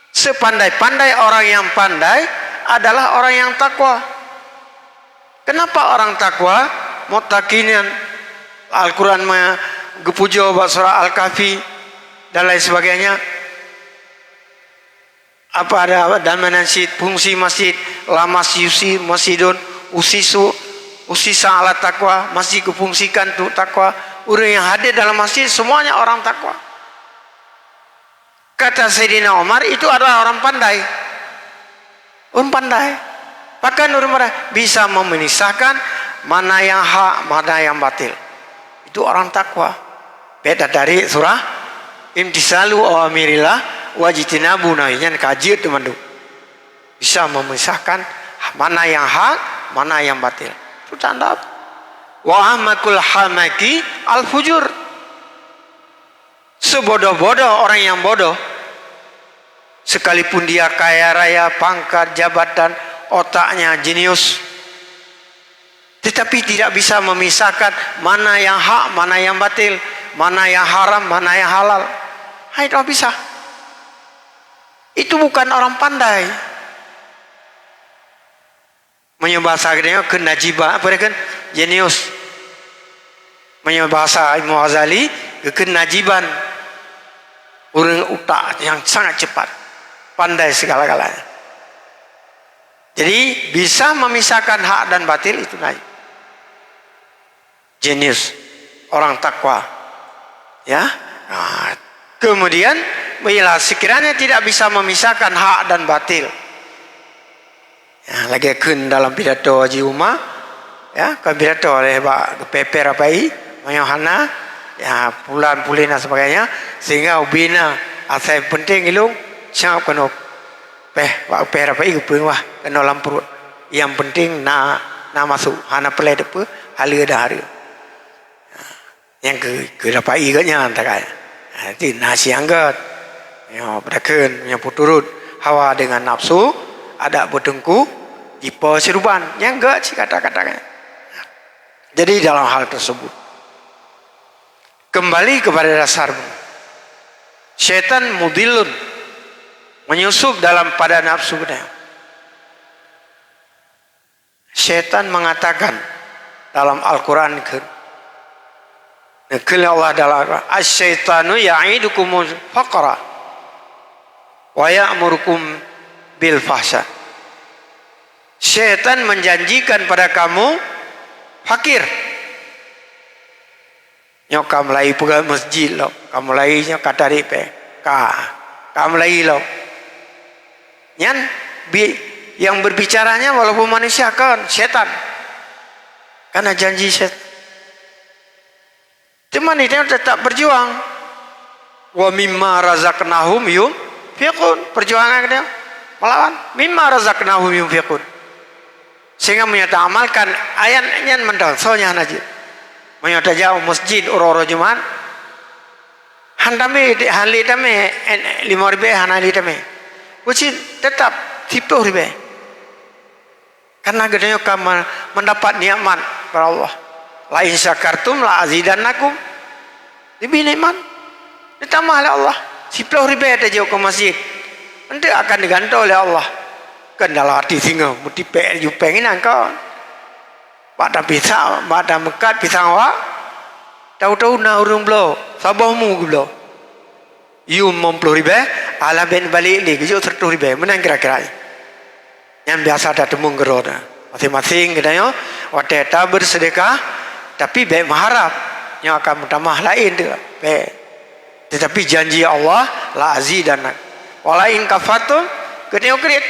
Sepandai-pandai orang yang pandai adalah orang yang takwa. Kenapa orang takwa? Muttaqin, Al-Quran me-, geupujoe bak surah Al-Kahfi dan lain sebagainya. Apa ada dalam masjid, fungsi masjid, la masyusi masjidun usisu, usisa ala takwa, masjid kufungsikan untuk takwa. Ureuëng yang hadir dalam masjid semuanya orang takwa. Kata Sayyidina Umar, itu adalah orang pandai. Ureuëng pandai. Bahkan ureuëng pandai bisa memisahkan mana yang hak, mana yang batil. Itu orang takwa. Beda dari surah imtisalu awamirillah wajtinabu nahi, nyan ka jeuet teumandum. Bisa memisahkan mana yang hak, mana yang batil. Itu tanda. Wa ahmakul hamaki al-fujur. Sebodoh-bodoh orang yang bodoh, sekalipun dia kaya raya, pangkat, jabatan, otaknya jenius, tetapi tidak bisa memisahkan mana yang hak, mana yang batil, mana yang haram, mana yang halal. Hai, tidak bisa. Itu bukan orang pandai. Meunyoe bahasa geutanyoe kheun najiban, apa dia kheun? Jenius. Meunyoe bahasa Imam Ghazali, geukheun najiban. Ureuëng utak yang sangat cepat, pandai segala-galanya. Jadi, bisa memisahkan hak dan batil itu najib. Jenius, orang takwa. Ya. Nah, kemudian, bila sekiranya tidak bisa memisahkan hak dan batil, ya, lagée kheun dalam pidato Haji Uma, ya, kan pidato lé bak geupepé rapai, meunyoe hana, ya, pulan pulin dan sebagainya, sehingga ubina asai penting ilung, siap keunoe péh, bak péh rapai geupeueng wah, keunoe lam pruet. Yang penting na, na masuk, hana peulai depe, haleue dan hareuem. Nyang keu, keu dapai geuh nyan takai. Ha, ti na siang gét. Nyoe beudakheun, nyoe peuturot hawa dengan nafsu, adak beuteungku, jipo siruban. Nyang gét si kata-kata nyan. Jadi dalam hal tersebut, kembali kepada dasarmu. Syaitan mudillun, menyusup dalam pada nafsu geutanyoe. Syaitan mengatakan dalam Al-Quran kheun, neukheun lé Allah dalam Al-Quran, "Asyaitanu ya'idukumul faqra wa ya'murukum bil fahsya." Syaitan menjanjikan pada kamu fakir. Nyoe ka mulai peugah masjid lom, ka mulai nyoe ka tarék péng, ka, ka mulai lom. Nyan bi-, yang berbicaranya walaupun manusia kan, setan. Karena janji setan. Teuma dia tetap berjuang. "Wa mimma razaqnahum yunfiqun." Perjuangan dia melawan. "Mimma razaqnahum yunfiqun." Sehingga meunyoe taamalkan ayat nyan mantong, soe nyang hana jeuet. Meunyoe tajak u masjid uroe-uroe Jumat, han tamé, han lé tamé, eh, limong ribée hana lé tamé. Ucit tetap siploh ribée. Karena geutanyoe ka me-, mendapat nikmat bak Allah. "La in syakartum la azidannakum." Leubeh nikmat. Ditamah lé Allah. Siploh ribée tajok keu masjid. Eunteuk akan digantoe lé Allah. Kan dalam hati singoh, meutipék jupéng inan kon. Bak tapisang, bak tameukat pisang awak. Tahu-tahu na ureuëng bloe, saboh mu geubloe. Yum limong ploh ribée, alah ben balek lé, geujok seratus ribée. Meunan kira-kira. Nyan biasa tateumeung keudroe. Maséng-maséng geutanyoe, watée tabeureuseudekah, tapi bék meuharab nyoe akan meutamah laén teuh. Bék. Tetapi janji Allah, "La azidannakum. Wa la in kafartum," geutanyoe kriet.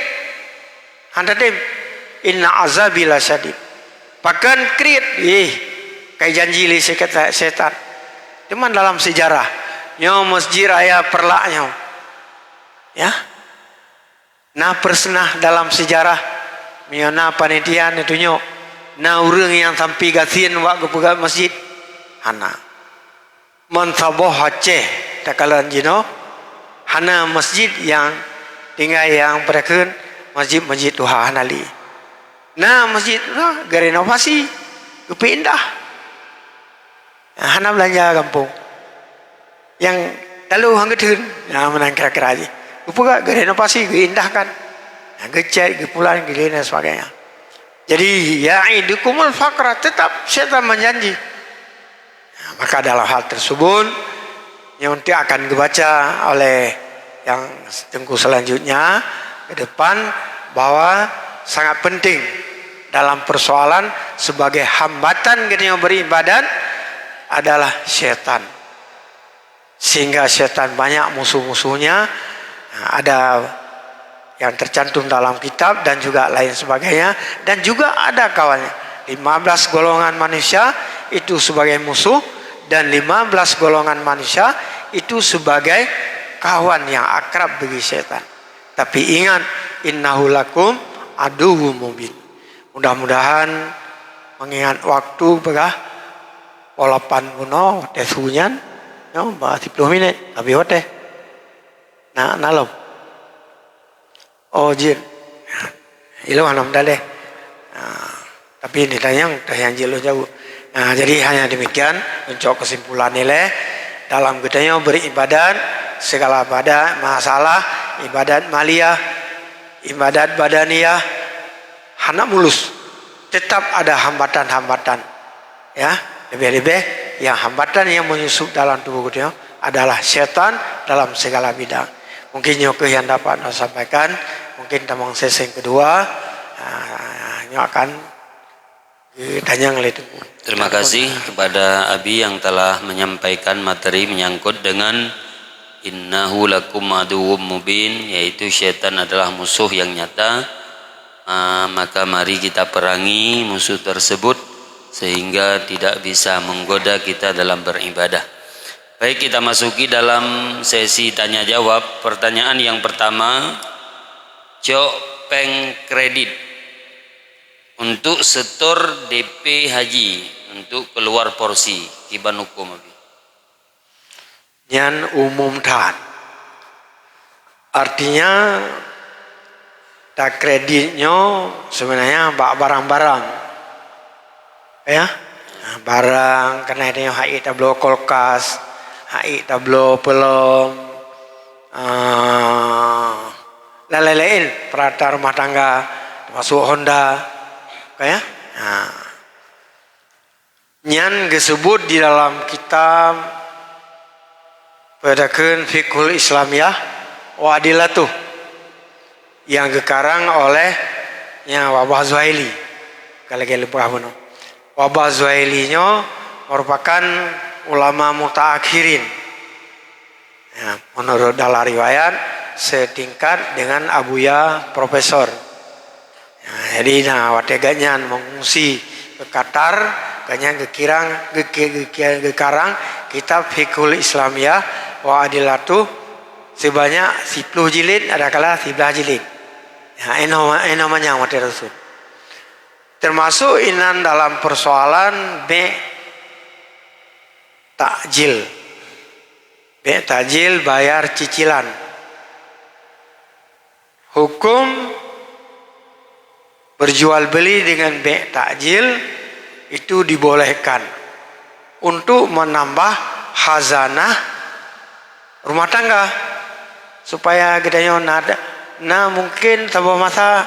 Hana tem, "Inna azabi lasyadid." Pakon kriet, ih, kai janji lé setan. Teuma dalam sejarah, nyoe Masjid Raya Peureulak nyoe. Ya. Na peureunah dalam sejarah, meunyoe na panitia neutunyok, na ureuëng nyang sampai gasien wak geupeugah masjid? Hana. Meusaboh Aceh takalon jinoe, hana masjid nyang tinggai nyang peudakeuet masjid-masjid tuha, hana lé. Na masjid tuha geurenovasi, geupeuindah. Hana beulanja gampông. Nyang lalu han geutheun, nah, meunan kira-kira jih. Geupeugah, geurenovasi, geuindahkan. Nah, geucat, geupulan, geulian dan sebagainya. Jadi, ya'idukumul faqra, tetap syaitan menjanji. Nah, maka dalam hal tersebut, yang nanti akan dibaca oleh yang tengku selanjutnya ke depan, bahwa sangat penting dalam persoalan sebagai hambatan kita yang beribadat adalah syaitan. Sehingga syaitan banyak musuh-musuhnya, ada yang tercantum dalam kitab dan juga lain sebagainya, dan juga ada kawannya. Lima belas golongan manusia itu sebagai musuh, dan lima belas golongan manusia itu sebagai kawan yang akrab bagi syaitan. Tapi ingat, "Innahu lakum aduwwum mubin." Mudah-mudahan mengingat waktu peugah, polapan bunoe watée su nyan, nyoe ba siploh minét, habéh watée. Na, na lom. Oh, jeuet. Ilong hana meudaleh. Ah, tapi ditanyong, teuh nyang jeuet lôn jaweueb. Nah, jadi hanya demikian, untuk kesimpulan nilai, dalam geutanyoe beribadat, segala ibadat, masalah ibadat maliyah, ibadat badaniyah, hana mulus. Tetap ada hambatan-hambatan. Ya, lebih-lebih yang hambatan yang menyusup dalam tubuh geutanyoe adalah syaitan dalam segala bidang. Mungkin nyoe keuh yang dapat saya sampaikan. Mungkin tamong sesi kedua, ah, nyoe akan ditanyong lé Teungku. Terima kasih kepada Abi yang telah menyampaikan materi menyangkut dengan "Innahu lakum aduwwum mubin", yaitu syaitan adalah musuh yang nyata, ah, maka mari kita perangi musuh tersebut sehingga tidak bisa menggoda kita dalam beribadah. Baik, kita masuki dalam sesi tanya jawab. Pertanyaan yang pertama, cok péng kredit untuk setor D P haji untuk keluar porsi, kiban hukum, Abi? Nyan umum that. Artinya, takredit nyoe sebenarnya bak barang-barang. Ya, barang keunan nyoe hai tabloe kulkas, hai tabloe peulom, ah, dan lain-lain peralatan rumah tangga, termasuk Honda. Oke, ya? Nah, nyan geuseubut di dalam kitab peudakeuh Fiqhul Islamiyah wa Adillatuh nyang geukarang oleh nyang Wabah Zuhaili. Ka lagée leubeh bunoe. Wabah Zuhaili nyoe merupakan ulama mutaakhirin. Ya, menurut dalam riwayat, setingkat dengan Abuya Profesor. Ya, jadi, nah, watée gobnyan mengungsi ke Qatar, gobnyan geukirang, geuki-, geuki-, geukarang kitab Fiqhul Islamiyah wa Adillatuh sebanyak siploh jilid, adakala siblaih jilid. Ya, inoe, inoe manyang watée teusut. Termasuk inan dalam persoalan bék takjil. Bék takjil bayar cicilan. Hukum berjual beli dengan bék takjil itu dibolehkan untuk menambah khazanah rumah tangga, supaya geutanyoe na, na mungkin saboh masa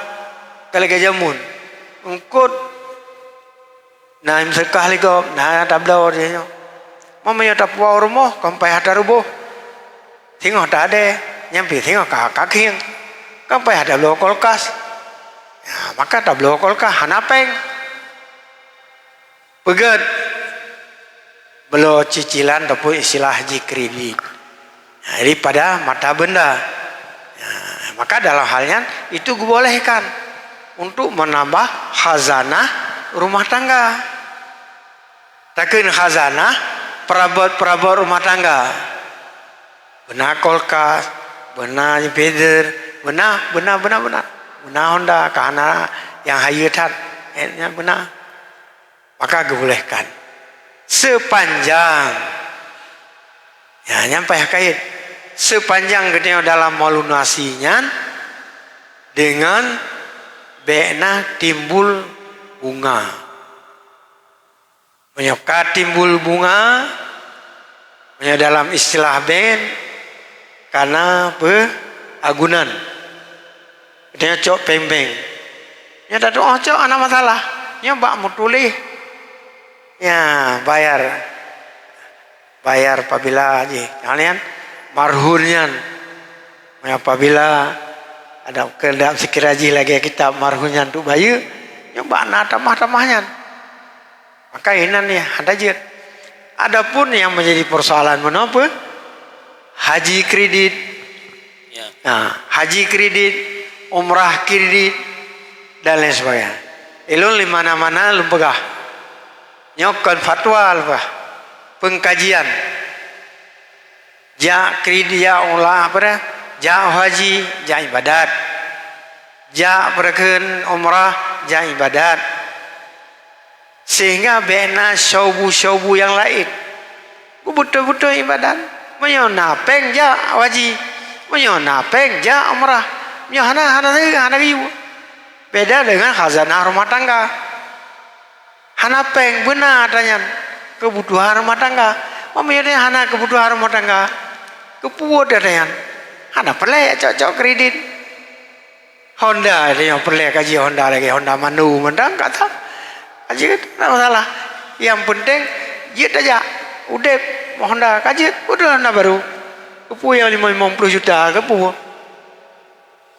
ka lagée jameun, eungkot na meuseukah lé gob, na tabloe di nyoe. Meunyoe tapuwoe rumoh, kon payah taruboh. Singoh tadée, nyan pih singoh ka, ka khieng. Kon payah tabloe kulkas. Ya, maka tabloe kulkas hana péng. Peugét bloe cicilan ataupun istilah jih kredit. Nah, jadi pada mata benda. Nah, maka dalam hal nyan itu geubolehkan. untuk menambah khazanah rumah tangga. Takheun khazanah, perabot-perabot rumah tangga. Beuna kulkas, beuna feezer, beuna, beuna, beuna, beuna. Beuna Honda, ka hana nyang hayeue that. Eh, nyan beuna. Maka geubolehkan. Sepanjang, ya, nyan payah kait. Sepanjang geutanyoe dalam melunasi nyan dengan bék na timbul bunga. Meunyoe ka timbul bunga, meunyoe dalam istilah bank, ka na peuagunan. Nyoe cok péng bank. Nyoe tatu'oh cok hana masalah. Nyoe bak meutuléh. Ya, bayar. Bayar pabila jih. Kalian marhun nyan. Apabila ada kehendak sekira jih lagée kitab marhun nyan tu bayeue, nyoe bak na tamah-tamah nyan. Maka inan ya hana jeuet. Adapun yang menjadi persoalan meunoe peue? Haji kredit. Ya. Nah, haji kredit, umrah kredit, dan lain sebagainya. Ilôn di mana-mana lôn peugah. Nyoe kon fatwa lôn peugah. Pengkajian. Jak kredit, jak ulah apa dah? Jak haji, jak ibadat. Jak peureukeun umrah, jak ibadat. Sehingga bék na syubu-syubu nyang laén. Beubeutôi-beutôi ibadat. Meunyoe na péng jak haji, meunyoe na péng jak umrah. Meunyoe hana, hana, hana geuyue. Beda dengan khazanah rumah tangga. Hana péng beuna ata nyan keubutuhan rumah tangga. Meunyoe hana keubutuhan rumah tangga, keupeue ata nyan? Hana peureulée cok-cok kredit. Honda, tanyoe peureulée ka jeuet Honda lagée Honda Mandu mantong ka tam. Ka jeuet, hana masalah. Nyang penting jeuet tajak. Udeb Honda ka jeuet, udeb Honda baru. Keupeue nyang limong, limong ploh juta, keupeue?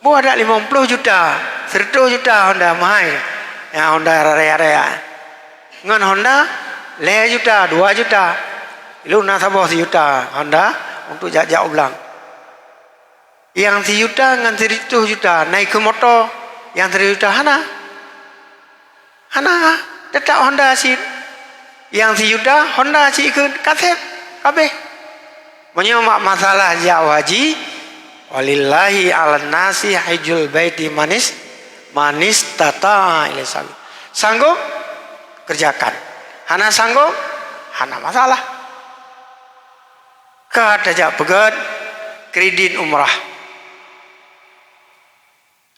Boh adak limong ploh juta, seratus juta Honda meuhai. Nyang Honda raya-raya. Ngon Honda lhée juta, dua juta. Ilôn na saboh sijuta Honda untuk jak-jak u blang. Nyang sijuta ngon seratus juta na ikheun moto, nyang seratus juta hana. Hana, teutap Honda cit. Nyang sijuta, Honda cit kheun, ka sép, ka abéh. Meunyoe mak masalah jak haji, walillahi 'alan nasi hijjul baiti manis, manistata'a ilaihi sabila. Sanggob, kerjakan. Hana sanggob, hana masalah. Ka tajak peugét kredit umrah.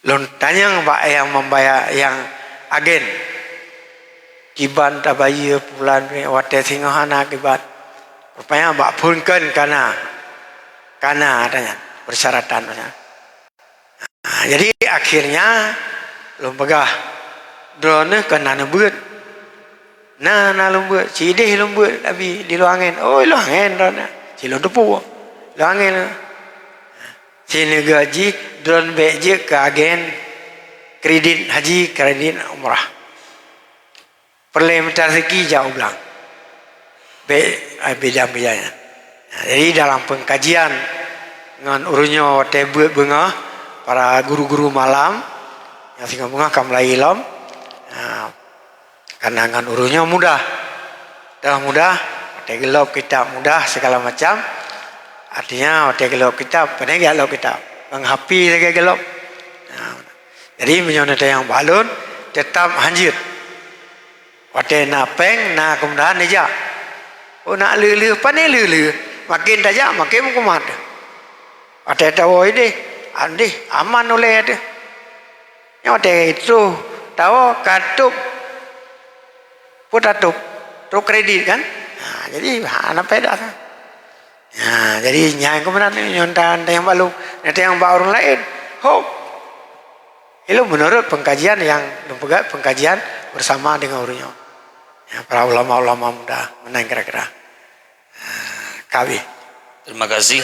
Lôn tanyong bak nyang membayar, nyang agen, "Kiban tabayeue bulan ni, watée singoh hana kiban?" Rupanya bak phon kheun ka na. Ka na, tanyong, persyaratan. Ha, jadi akhirnya lôn peugah, "Droeneuh kon na neubeuet." Na, na lôn beuet. Ci ideh lôn beuet, Abi, di Luang Angén. Oh, Luang Angén droeneuh. Ci lôn teupeu. Luang Angén. Sineugét jih, droeneuh bék jeuet keu agen kredit haji, kredit umrah. Peureulée mita rezeki jak u blang. Bék, ai, bidang-bidang nyan. Nah, jadi dalam pengkajian ngon ureuëng nyoe watée beuet beungoh, para guru-guru malam, nyang singoh beungoh ka mulai lom. Nah, karena ngon ureuëng nyoe mudah. Dah mudah, watée geulob kitab mudah segala macam. Artinya, watée geulob kitab, pane jak lob kitab. Ngon hapi lagée geulob. Nah, jadi, meunyoe na tayang bak lôn, teutap hanjeuet. Watée na péng, na keumudahan, neujak. Oh, nak lheueh-lheueh, pane lheueh-lheueh. Makin tajak, makin meukumat. Watée tawoe ideh, andeh, aman ulée teuh. Nyoe watée troh tawoe ka tôb, peue tatôb? Troh kredit kan? Ha, jadi hana paedah. Ha, jadi nyan keuh meunan nyoe, nyoe tayang bak lôn, nyoe tayang bak ureuëng laén. Hop. Ilôn menurut pengkajian nyang lôn peugah, pengkajian bersama dengan ureuëng nyoe. Ya, para ulama-ulama muda, meunan kira-kira. Ha, ka abéh. Terima kasih.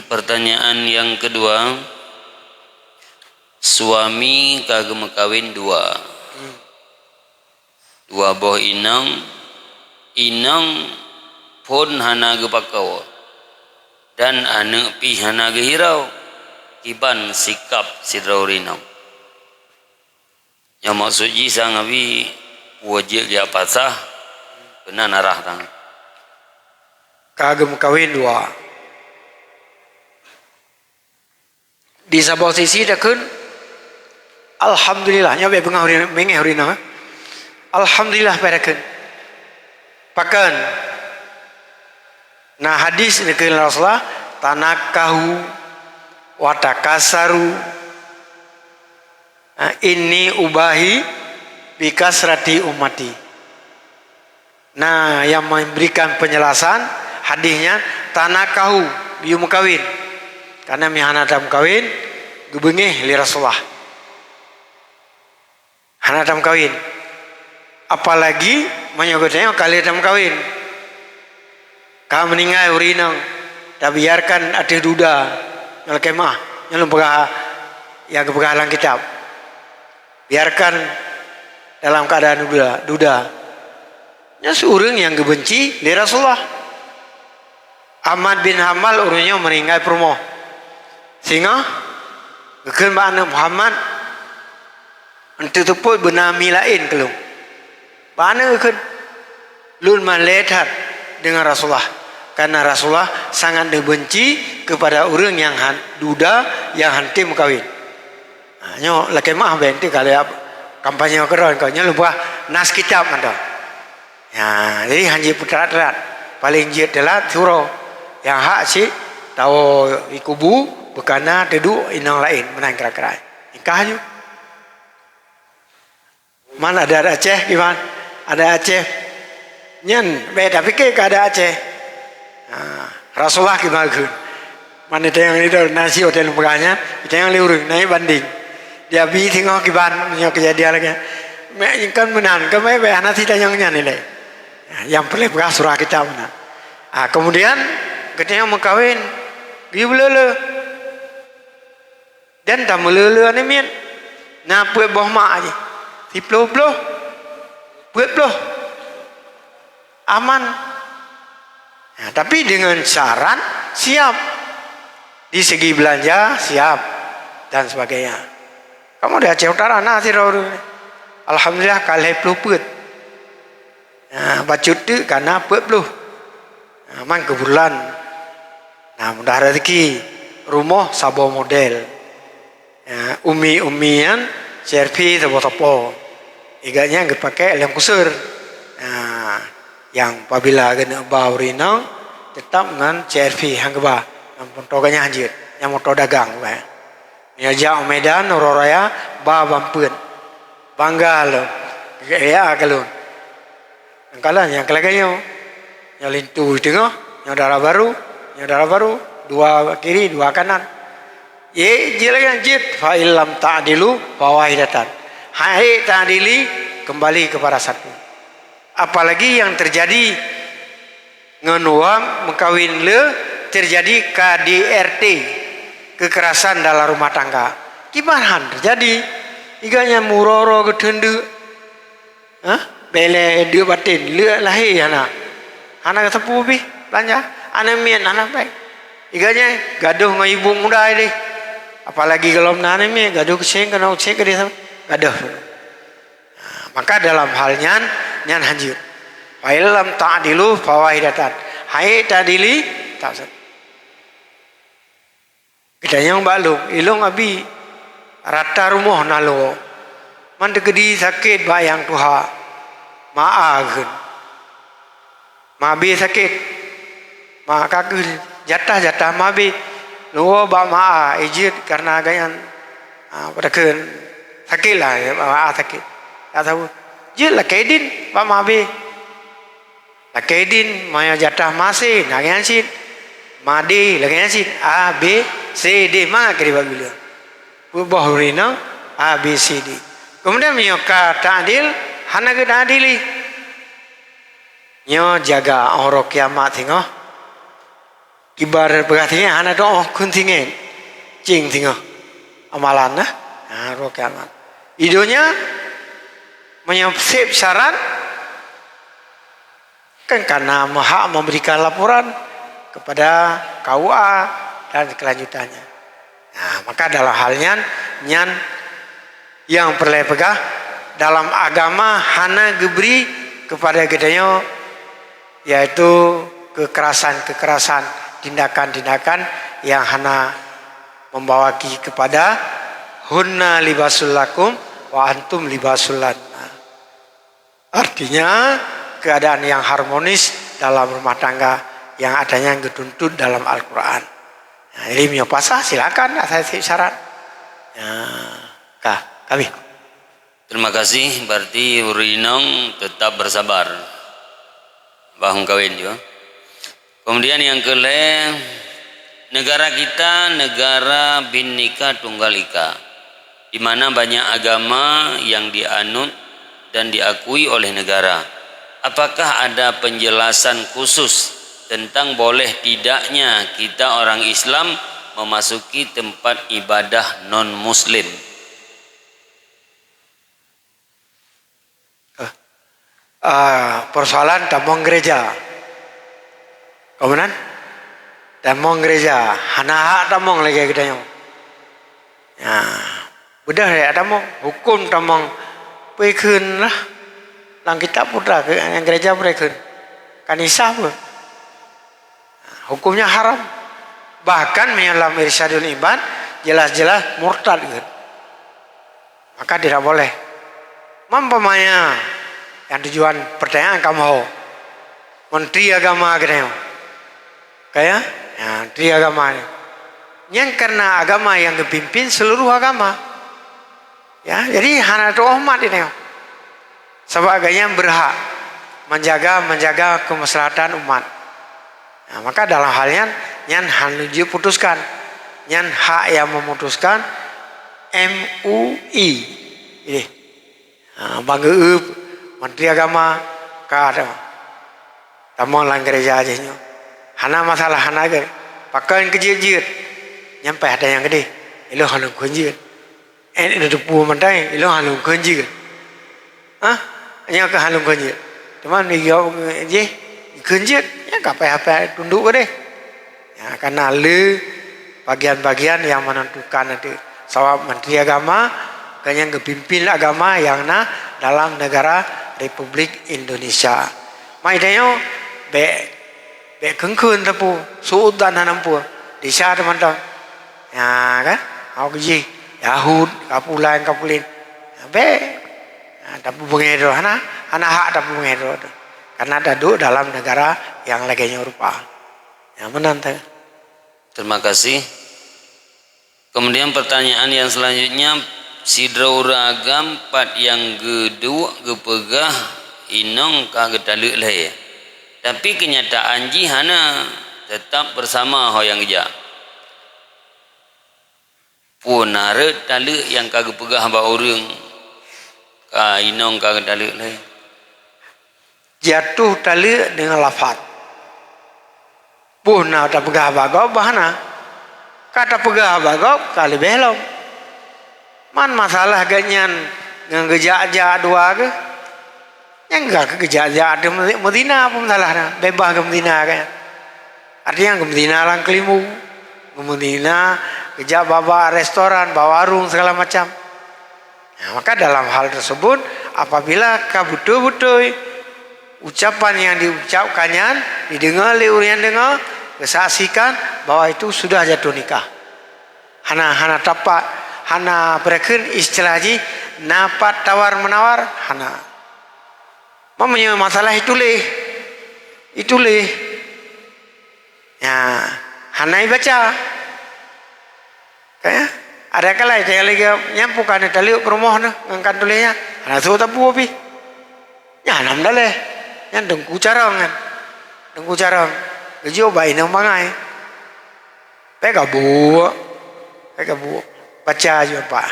Pertanyaan yang kedua, suami ka geumeukawen dua. Hmm. Dua boh inong, inong phon hana geupakoe, dan aneuëk pih hana geuhirau. Kiban sikap sidroe ureuëng inong? Nyang maksud jih sang Abi, peue jeuet geujak pasah, keunan arah tangan. Ka geumeukawen dua. Di saboh sisi takheun, alhamdulillah, nyoe bèk beungah ureueng, meungéh ureueng inong, eh. Alhamdulillah bèk takheun. Pakon? Na hadis neukheun Rasulullah, "Tanakahu wa takasaru, ha, inni ubahi bi kasrati ummati." Na nyang memberikan penjelasan hadis nyan, "Tanakahu", geuyue meukawen. Karena meunyo hana tameukawen, geubeungéh lé Rasulullah. Hana tameukawen. Apalagi meunyoe geutanyoe ka lheueh tameukawen. Ka meuninggai ureueng inong, tabiarkan ateueh duda, nyoe lakèe meu'ah, nyoe lôn peugah nyang geupeugah lam kitab. Biarkan dalam keadaan duda, duda. Nyoe si ureueng nyang geubenci lé Rasulullah. Ahmad bin Hambal ureueng nyoe meuninggai peurumoh. Singoh geukheun bak aneuk, "Muhammad, eunteuk teupot beuna mi laén keu lôn." Bak aneuk geukheun, "Lôn malèe that deungon Rasulullah, karena Rasulullah sangat neubenci keupada ureueng nyang han-, duda, nyang han tém meukawen." Ha, nyoe lakèe meu'ah bèk, eunteuk ka lheueh kampanye keudroe, nyoe lôn peugah nas kitab mantong. Ya, jadi han jeuet peuteulat-teulat. Paleng jeuet teulat siuroe. Nyang hak cit tawoe di kubu, beukana teuduek inong laén meunan kira-kira. Nikah ju. Man adat Aceh kiban? Adat Aceh nyan bèk tapike keu adat Aceh. Ha, Rasulullah kiban kheun. Man itanyong itu nasi hotel peugah nyan, itanyong lé ureueng, na banding. Di Abi singoh kiban, nyoe keujadian lagèe. Meu'ah kan meunan, kan meu'ah hana sitanyong nyan ilèe. Nyang peureulèe peugah surah kitab meunan. Ah, kemudian geutanyoe meukawen, geuyue beuleue-leue. Dan tameuleu-leu aneuk miet. Na peuet boh mak jih. Siploh-ploh. Peuet ploh. Aman. Nah, tapi dengan syarat siap. Di segi belanja siap dan sebagainya. Kamoe di Aceh Utara na sidroe ureueng. Alhamdulillah ka lhèe ploh peuet. Nah, bacut teuk ka na peuet ploh. Nah, man keubetulan. Nah, mudah rezeki. Rumoh saboh model. Ya, umi-umi nyan C R V saboh sapo. Iga nyan geupakè lem kusur. Nah, nyang pabila geuneuk ba ureueng inong, teutap ngon C R V han geuba. Ngon moto ganyang jeuet, nyang moto dagang bah. Meunyoe jak u Medan, uroe raya, ba ban peuet. Bangga lom. Geuék ka lôn. Nyang kalon nyang keu lagèe nyoe. Nyoe linto di teungoh, nyoe dara barô, nyoe dara barô, dua kiri, dua kanan. Ye, jeuet lagèe nyan, jeuet. Fa illam ta'dilu fa wahidatan. Hai ta'dili, kembali kepada satu. Apalagi yang terjadi ngon wam meukawen le, terjadi K D R T, kekerasan dalam rumah tangga. Kiban han terjadi. Iga nyan meuuroe-uroe geuteundeuk. Hah? Bèk lé deuk baten, le lahé hana. Hana geusapeue bih belanja. Aneuk miet hana bèk. Iga nyan gadoh ngon ibu muda deh. Apalagi golom na aneuk miet, gadoh keucéng, keunoe keucéng, keudeh gadoh. Ha, maka dalam hal nyan, nyan han jeuet. Fa illam ta'dilu fa wahidatan. Hai ta'dili, tak Geutanyoe bak lôn, ilôn Abi, rata rumoh na lôn. Man teukeudi sakét bak nyang tuha, ma A kheun. Ma B sakét. Ma ka keuh jatah-jatah ma B. Lôn woe bak ma A, ijeuet karena gobnyan, a, pada kheun sakét lah, ma A sakét. Tak tahu. Jeuet lakèe idin bak ma B. Lakèe idin, meunyoe jatah ma C, lagèe nyan cit. Ma D, lagèe nyan cit. A, B, C, D, mangat keu dibagi lé. Peuet boh ureueng inong, A, B, C, D. Keumudian meunyoe ka ta'dil, hana geuta'dili. Nyoe jaga 'oh uroe kiamat singoh. Kiban peugah singoh hana teu'oh kheun singoh. Céng singoh amalan, nah. Ha, uroe kiamat. Di donya, meunyoe sép syarat, kan kana meuhak memberikan laporan kepada K U A dan kelanjutannya. Nah, maka dalam hal nyan, nyan nyang peureulèe peugah, Dalam agama hana geubri kepada geutanyoe, yaitu kekerasan-kekerasan, tindakan-tindakan yang hana membawaki kepada hunna libasul lakum wa antum libasul lanna. Artinya, keadaan yang harmonis dalam rumah tangga yang adanya geutuntut dalam Al-Quran. Nah, jadi meunyoe puasa silakan asai syarat. Ya, kah, kami. Terima kasih, berarti ureueng inong tetap bersabar. Bah meukawen juga. Kemudian yang kelima, negara kita negara Bhinneka Tunggal Ika, di mana banyak agama yang dianut dan diakui oleh negara. Apakah ada penjelasan khusus tentang boleh tidaknya kita orang Islam memasuki tempat ibadah non-Muslim? Ah, persoalan tamong gereja. Ka meunan? Tamong gereja, hana hak tamong lagée geutanyoe. Ya, beudôh ya tamong, huköm tamong, peue kheun lah. Lam kitab peue teuka, nyang gereja peue kheun. Kanisa peue. Hukumnya haram. Bahkan meunyoe lam Irsyadul Ibad, jelas-jelas murtad geuh. Maka tidak boleh. Umpamanya, nyang tujuan pertanyaan kamoe, Menteri Agama geutanyoe. Ka ya? Ya, Menteri Agama nyoe. Nyan karena agama nyang geupimpin seluruh agama. Ya, jadi hana tuoh umat ini. Sabab gobnyan berhak menjaga, menjaga kemaslahatan umat. Nah, maka dalam hal nyan, nyan hana jeuet putuskan. Nyan hak nyang memutuskan M U I. Jadi, ha, bang geueup Menteri Agama ka ada. Tamong lam gereja jih nyoe. Hana masalah, hana ge. Pakon keu jeuet-jeuet. Nyan paih ada nyang keudeh. Ilôn hana kheun jeuet. Eh, na teupeue mantong, ilôn hana kheun jeuet. Hah? Nyoe ka hana kheun jeuet. Teuma jih kheun jeuet, nyan ka paih-paih tundok keudeh. Ya, karena le bagian-bagian yang menentukan nanti. Sabab Menteri Agama, kan nyang geupimpin agama yang na dalam negara Republik Indonesia. Mai tanyoe, bèk, bèk kheun-kheun teupeu, su'udzan hana meupeue. Desya teumantong. Ya, kan? Awak jih, Yahud, kapulan, kapulin. Ya, bèk. Ya, tapi beungèh droe, hana, hana hak tapi beungèh droe tu. Karena taduek dalam negara yang lagèe nyoe rupa. Ya, meunan teuh. Terima kasih. Kemudian pertanyaan yang selanjutnya, sidroe ureueng agam pat nyang geuduek geupeugah inong ka geutaleuek lhèe. Tapi kenyataan jih hana, tetap bersama ho nyang geujak. Peue na rhot taleuek nyang ka geupeugah bak ureueng ka inong ka geutaleuek lhèe? Jatuh taleuek deungon lafaz. Boh na tapeugah bak gob, bah na. Ka tapeugah bak gob, ka leubeh lom. Man masalah gobnyan ngon geujak-jak dua geuh. Nyang ka geujak-jak ateueh meuzina, peue masalah na? Beubaih geumeuzina gobnyan. Artinya geumeuzina lam keulimu, geumeuzina, geujak bak, bak restoran, bak warong, segala macam. Nah, maka dalam hal tersebut, apabila ka beutôi-beutôi ucapan yang diucapkan nyan dideungoe lé ureueng nyang deungoe, geusaksikan bahwa itu sudah jatuh nikah. Hana, hana tapat, hana beureukheun istilah jih na pat tawar-menawar, hana. Meunyoe masalah ituléh, ituléh. Ya, hana ibaca. Ka ya? Ada kalai teuka lagèe nyan pue ka neutaleuek peurumoh neuh ngon ka tuléh nyan. Hana soe tapue pih. Nyan hana meudaleh. Nyan teungku carông nyan. Teungku carông. Geujok bak inong bangai. Bèk gabuek. Bèk gabuek. Baca jih, Pak.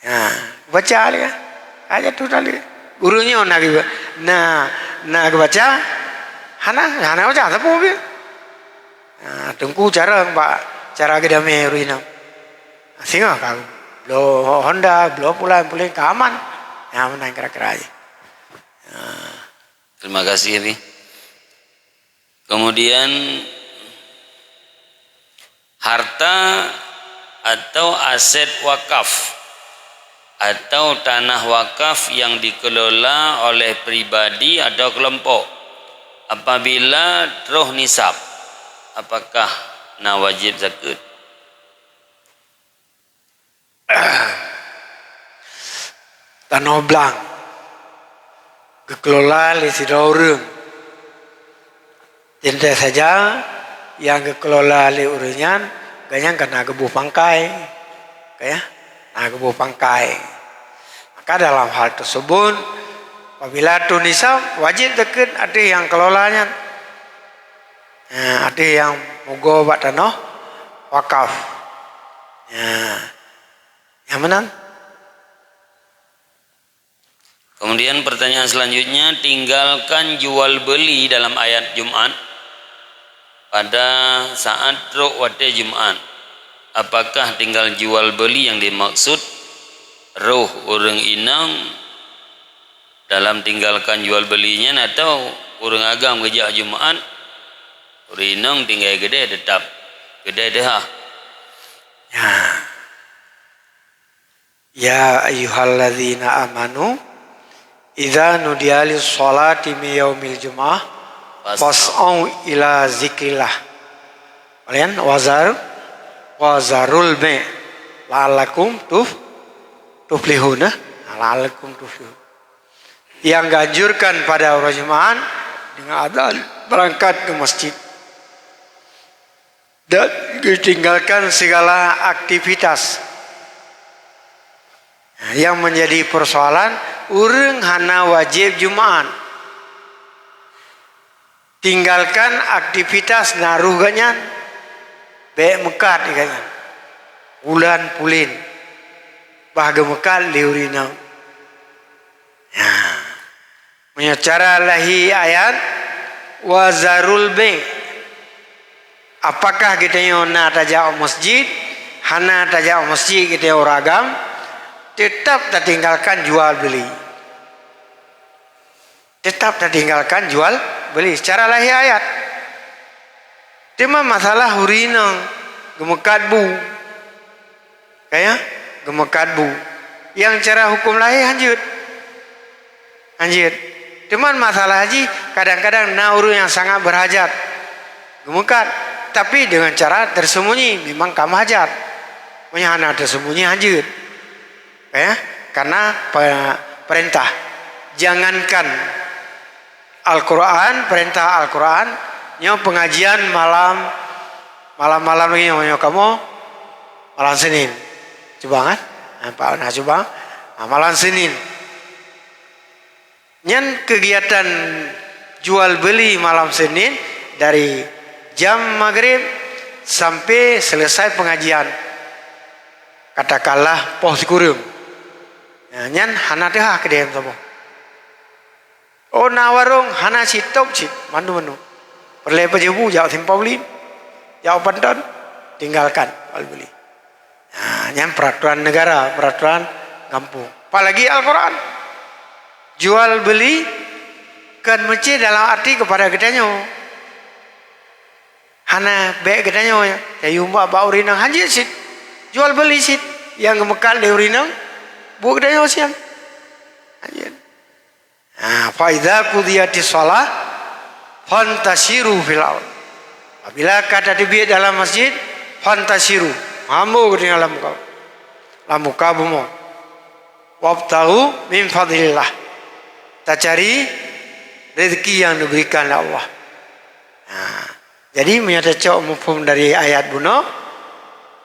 Ha, baca lé kan. Ayat tu tadi. Guru nyoe na geuba-, na, na geubaca. Hana, hana baca sapeue pih. Ha, teungku carông bak cara geudamé ureueng inong. Singoh ka bloe Honda, bloe pulan, pulan ka aman. Ha, meunan kira-kira jih. Ha. Terima kasih, Abi. Kemudian, harta atau aset wakaf Atau tanah wakaf yang dikelola oleh pribadi atau kelompok. Apabila troh nisab, apakah na wajib zakeuet? Tanoh blang geukelola lé sidroe ureuëng. Teuntée saja nyang geukelola lé ureuëng nyan, gobnyan ka na geuboh pangkai, ka ya, na geuboh pangkai. Maka dalam hal tersebut, apabila troh nisab, wajib zakeuet ateueh nyang kelola nyan. Ha, ateueh nyang mugoe bak tanoh wakaf. Ha, nyang meunan. Kemudian pertanyaan selanjutnya, tinggalkan jual beli dalam ayat Jumat pada saat trok watée Jumat. Apakah tinggal jual beli yang dimaksud? Roh ureuëng inong dalam tinggalkan jual beli nyan atau ureuëng agam geujak Jumat, ureuëng inong tinggai keudeh tetap keudeh teuhah? Ya. Ya ayyuhalladzina amanu, idza nudiya lis-sholati min yaumil jumu'ah fas'au ila zikrillah. Kemudian wazar wazarul bai' la'allakum tuf tuflihun. Nah, la'allakum tuflihun. Yang dianjurkan pada orang Jumat dengan azan berangkat ke masjid dan ditinggalkan segala aktivitas. Yang menjadi persoalan, ureuëng hana wajib Jumat. Tinggalkan aktivitas naroh gobnyan, bék meukat gobnyan. Bulan pulen bah geumeukat lé ureuëng inong. Ya. Meunyoe cara lahé ayat, wazarul bai'. Apakah geutanyoe na tajak u masjid? Hana tajak u masjid geutanyoe ureuëng agam, teutab tatinggalkan jual beli. Teutab tatinggalkan jual beli secara lahé ayat. Teuma masalah ureuëng inong geumeukat bu, ka ya, geumeukat bu. Nyang cara huköm lahé hanjeuet. Hanjeuet. Teuma masalah jih, kadang-kadang na ureuëng nyang sangat berhajat geumeukat, tapi dengan cara tersembunyi, memang ka meuhajat. Meunyoe hana tersembunyi, hanjeuet. Ya, karena pe-, perintah. Jangankan Al-Quran, perintah Al-Quran, nyoe pengajian malam, malam-malam lagi nyoe, nyoe kamoe malam Senin. Cuba kan? Nampak nah cuba. Nah, malam Senin. Nyan kegiatan jual beli malam Senin dari jam maghrib sampai selesai pengajian. Katakanlah poh sikureueng. Nah, nyan hana teuhah keudeh saboh. Oh, na warong hana cit, top cit, mandum-mandum. Peureulée pajoh bu jak Simpang Bulim, jak Panton, tinggalkan jual beli. Nah, nyan peraturan negara, peraturan gampông. Apalagi Al-Quran. Jual beli kan meucit dalam arti kepada geutanyoe. Hana bék geutanyoe tayue bak ureuëng inong, hanjeuet cit. Jual beli cit nyang geumeukat lé ureuëng inong, buet geutanyoe sian. Hanjeuet. Ha, fa idza qudiyatis shalah fantashiru fil ard. Apabila ka tateubiet dalam masjid, fantashiru, meuhambo geutanyoe lam muka, lam muka bumoe. Wabtaghu min fadlillah. Tacari rezeki yang diberikan oleh Allah. Ha. Jadi meunyoe tacok muphom dari ayat bunoe,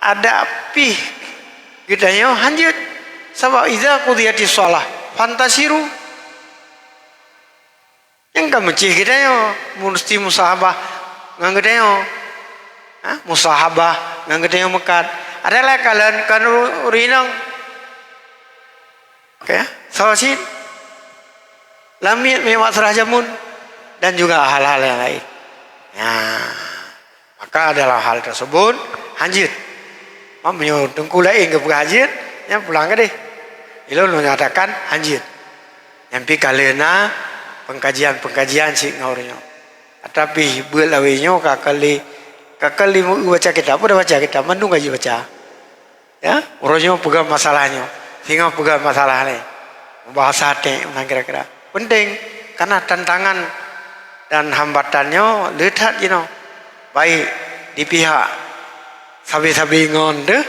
adak pih geutanyoe hanjeuet. Sabab idza qudiyatis shalah fantashiru. Nyang ka meucih geutanyoe, musti musahabah ngon geutanyoe. Ha? Musahabah ngon geutanyoe meukat. Adalah kalon kon ureuëng inong. Oke, ya? Soe cit? Lamiet, miwak, seurah jameun, dan juga hal-hal yang lain. Ya. Maka dalam hal tersebut, hanjeuet. Mak meunyoe teungku laén geupeugah hanjeuet, nyan pulang keudeh. Ilôn lôn nyatakan hanjeuet. Nyan pih ka lheueh na pengkajian-pengkajian cit ngon ureuëng nyoe. Tapi buet lawét nyoe ka kali, ka kali meu baca kitab, udah baca kitab, mandum ka jibaca. Ya, uroe nyoe peugah masalah nyoe. Singoh peugah masalah ni, bahasa até meunan kira-kira. Penting, karena tantangan dan hambatan nyoe le that jinoe, baik di pihak sabe-sabe ngon deuh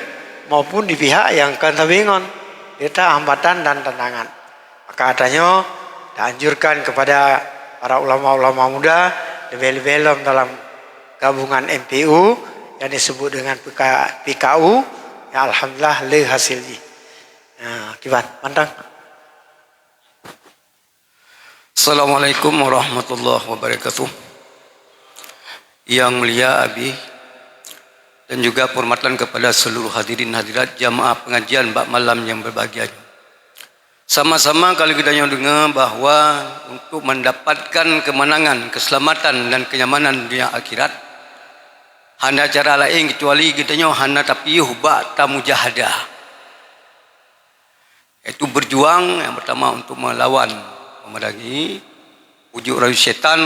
maupun di pihak nyang kon sabe ngon. Le that hambatan dan tantangan. Maka ata nyoe taanjurkan kepada para ulama-ulama muda, leubeh-leubeh lom dalam gabungan M P U yang disebut dengan P K, P K U, ya alhamdulillah le hasil jih. Nah, kiban, mantong. Assalamualaikum warahmatullahi wabarakatuh. Yang mulia Abi dan juga penghormatan kepada seluruh hadirin hadirat jamaah pengajian bak malam yang berbahagia nyoe. Sama-sama kalau kita nyoe dengar bahwa untuk mendapatkan kemenangan, keselamatan dan kenyamanan dunia akhirat, hana cara lain kecuali kita nyoe hana tapiôh bak tamujahadah. Yaitu berjuang yang pertama untuk melawan, memerangi ujuk rayu syaitan.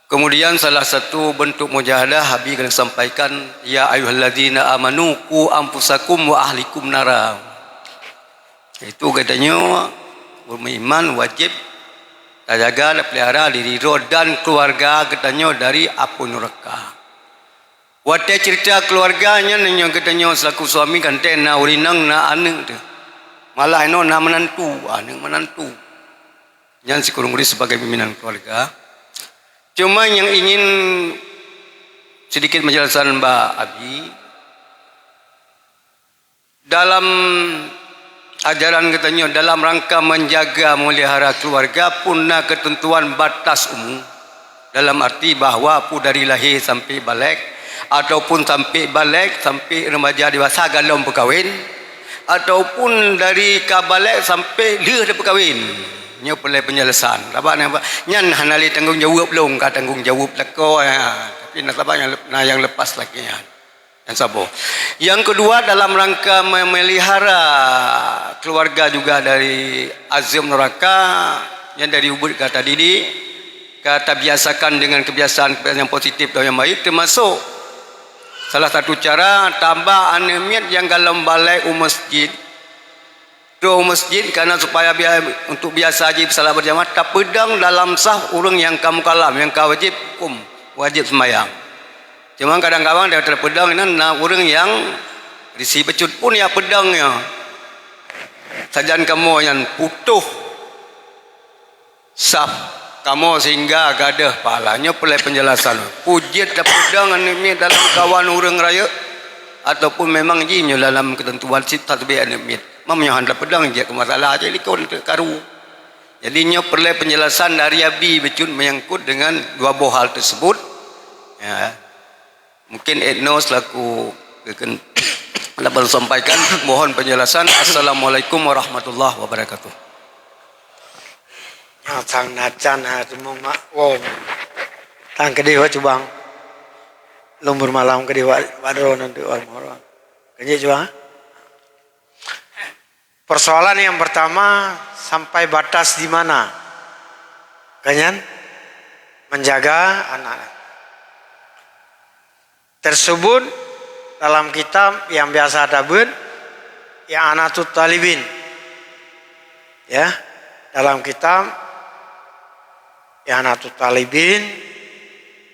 Kemudian salah satu bentuk mujahadah Abi keuneuk sampaikan, "Ya ayyuhallazina amanu qu anfusakum wa ahlikum nara." Yaitu geutanyoe ureuëng meuiman wajib tajaga dan pelihara diri droe dan keluarga geutanyoe dari apui nuraka. Watée cerita keluarga nyan, nyoe geutanyoe selaku suami kan teuh na ureuëng inong, na aneuëk teuh. Malah inoe na meunantu, aneuëk meunantu. Nyan sikureueng ureuëng sebagai pimpinan keluarga. Cuma nyang ingin sedikit menjelaskan bak Abi, dalam ajaran geutanyoe, dalam rangka menjaga, memelihara keluarga pun na ketentuan batas umu. Dalam arti bahwa pun dari lahé sampai balek, ataupun sampai balek, sampai remaja dewasa galom peukawen, ataupun dari ka balek sampai lheueh dapeukawen. Nyoe peureulée penjelasan. Sabab nyan, nyan hana lé tanggong jaweueb lôn, ka tanggong jaweueb lakoe, ya. Tapi na sabab nyang lep-, na nyang lepas lagée nyan. Nyang saboh. Yang kedua, dalam rangka memelihara keluarga juga dari azab neraka, yang dari ubit ka tadidik, ka tabiasakan dengan kebiasaan-kebiasaan yang positif dan yang baik, termasuk salah satu cara tambah aneuk miet nyang galom balek u masjid. Troh u masjid karena supaya bia-, untuk biasa jih salat berjamaah, tapeudong dalam saf ureuëng nyang ka mukallaf, nyang ka wajib hukum, wajib sembahyang. Cuma kadang-kadang dia tapeudong inan na ureuëng nyang risi bacut pun ya peudong nyoe. Sajan kamoe nyan putôh saf kamoe sehingga gadôh pahala. Nyoe peureulée penjelasan. Peue jeuet tapeudong aneuk miet dalam kawan ureuëng rayeuk, ataupun memang jih nyoe dalam ketentuan sit tatbik aneuk miet. Meunyoe hana tapeudong jeuet keu masalah, jeuet likot karu. Jadi nyoe peureulée penjelasan dari Abi bacut menyangkut dengan dua boh hal tersebut. Ya. Mungkin Etno selaku keken-, dapat sampaikan, mohon penjelasan. Assalamualaikum warahmatullahi wabarakatuh. Nyoe sang nacan ha teumong mak wong. Tang keudeh wak cubang. Lôn beureumalam keudeh wak, wak droe nanti wak mohon. Keujeuet cubang. Persoalan yang pertama, sampai batas di mana? Kan nyan? Menjaga anak. Tersebut dalam kitab yang biasa tabeuet, I'anatut Talibin. Ya, dalam kitab I'anatut Talibin,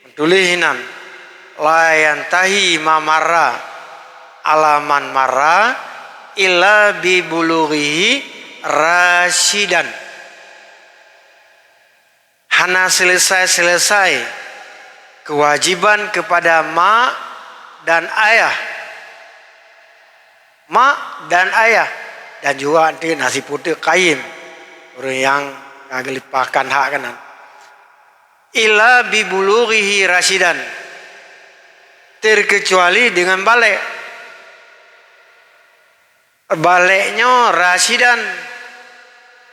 meutuléh inan, "La yantahi ma marra ala man marra illa bi bulughihi rasyidan." Hana selesai-selesai kewajiban kepada mak dan ayah. Mak dan ayah, dan juga nanti nasi putih kaim, ureuëng nyang ka geulimpahkan hak keunan. Illa bi bulughihi rasyidan, terkecuali dengan balek. Balek nyoe rasyidan.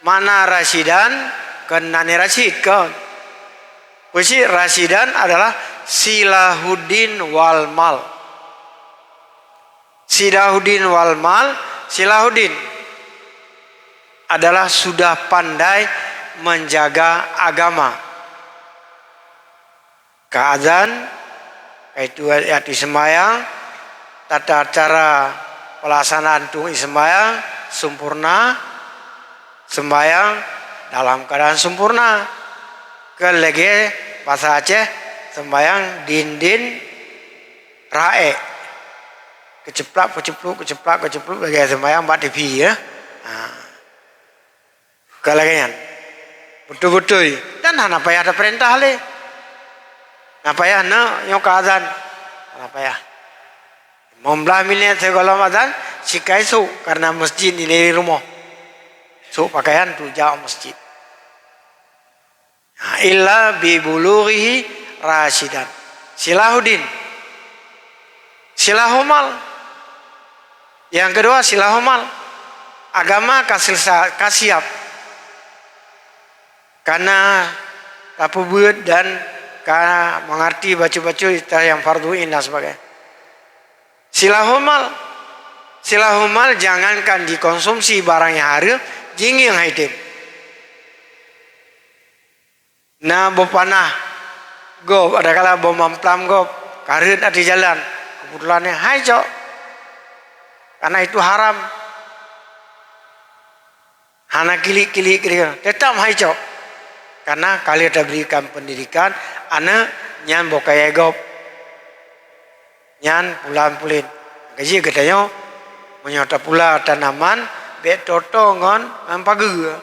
Mana rasyidan? Kon nani rasyid kon. Peue cit rasyidan adalah silahuddin wal mal. Silahuddin wal mal, silahuddin adalah sudah pandai menjaga agama. Ka azan, ka itu ati sembahyang, tata cara Pelaksanaan tueng ie seumbahyang sempurna, seumbahyang dalam keadaan sempurna. Keu lagèe basa Aceh, seumbahyang din-din raek. Keuceuplak, keuceupluk, keuceuplak, keuceupluk, lagèe seumbahyang bak T V, ya. Ha. Ka lagèe nyan. Beutôi-beutôi. Dan hana payah tapeurintah lé. Hana payah na nyoe ka azan. Hana payah. Limong blaih minit sigohlom azan, sikai sôk, karena masjid di rumoh. Sôk pakaian tu jak masjid. Ha, illa bi bulughihi rasyidan. Silahudin. Silahul mal. Nyang keudua, silahul mal. Agama ka selesa-, ka siap. Ka na tapeubeuet dan ka meungarti bacut-bacut nyang fardu ain dan sebagainya. Silahul mal. Silahul mal jangankan dikonsumsi barang nyang hareuem, jingieng han item. Na boh panah gob, adakala boh mamplam gob, ka rhot ateueh jalan, keubeutulan nyan han icok, karena itu haram. Hana kilik-kilik keudeh, teutap han icok, karena ka lheueh taberikan pendidikan, aneuk nyan boh kayèe gob, nyan pulan-pulen. Maka jih geutanyoe, meunyoe tapula tanaman, bèk toe-toe ngon, ngon pageue.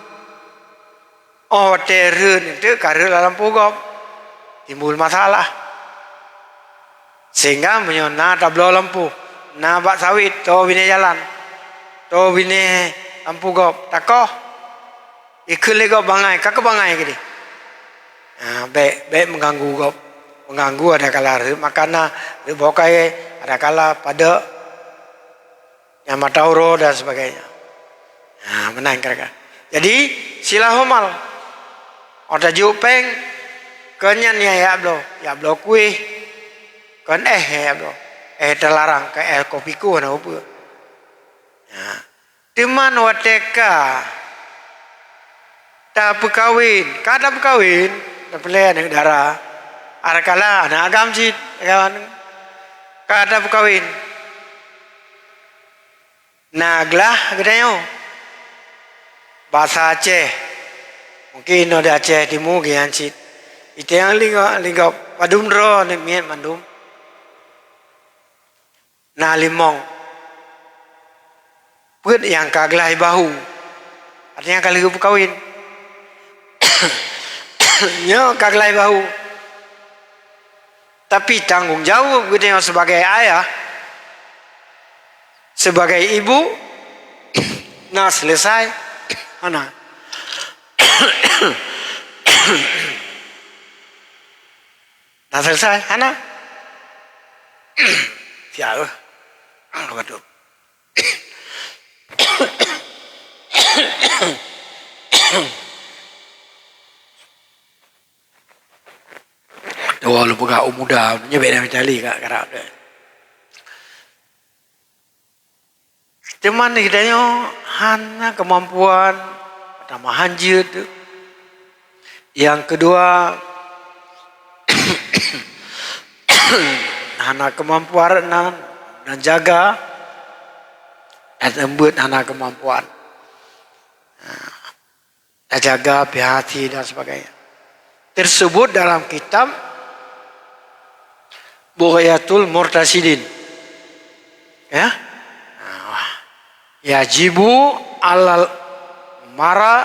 Óh watèe rhot, eunteuk ka rhot lam lampôh gob, timbul masalah. Sehingga meunyoe na tabloe lampôh, na bak sawét, toe binéh jalan, toe binéh lampôh gob, takoh, ikheun lé gob bangai, ka keuh bangai keudeh. Ha, bèk, bèk meuganggu gob. Meuganggu adakala rhot makanan, rhot boh kayèe, adakala padub nyang mata uroe dan sebagainya. Ha, meunan kira-kira. Jadi, silahul mal. Óh tajok péng, kon nyan nyang jak bloe, jak bloe kueh, kon éh nyang jak bloe. Éh teularang, kon éh kopi ku hana peue. Ha. Teuma watèe ka tapeukawen, ka tapeukawen, tapeureulèe aneuk dara, adakala aneuk agam cit, ka tapeukawen. Na glah geutanyoe. Basa Aceh. Mungkin inoe di Aceh Timu geuyan cit. Iteueng linggau, linggau padum droe aneuk miet mandum. Na limong. Peuet nyang ka glah i bahu. Artinya ka lheueh peukawen. Nyoe ka glah i bahu. Tapi tanggong jaweueb geutanyoe sebagai ayah, sebagai ibu, na selesai? Hana. Na selesai? Hana. Siap. Waduh. Dua lu peugah u muda, nyoe bèk na meucali ka karab deh. Teuma geutanyoe hana keumampuan, tamah hanjeuet. Nyang keudua, hana keumampuan nan, nan jaga, dan eumbeuet hana keumampuan. Tajaga, pih hati dan sebagainya. Tersebut dalam kitab Bughyatul Murtasyidin. Ya? Nah, yajibu alal mara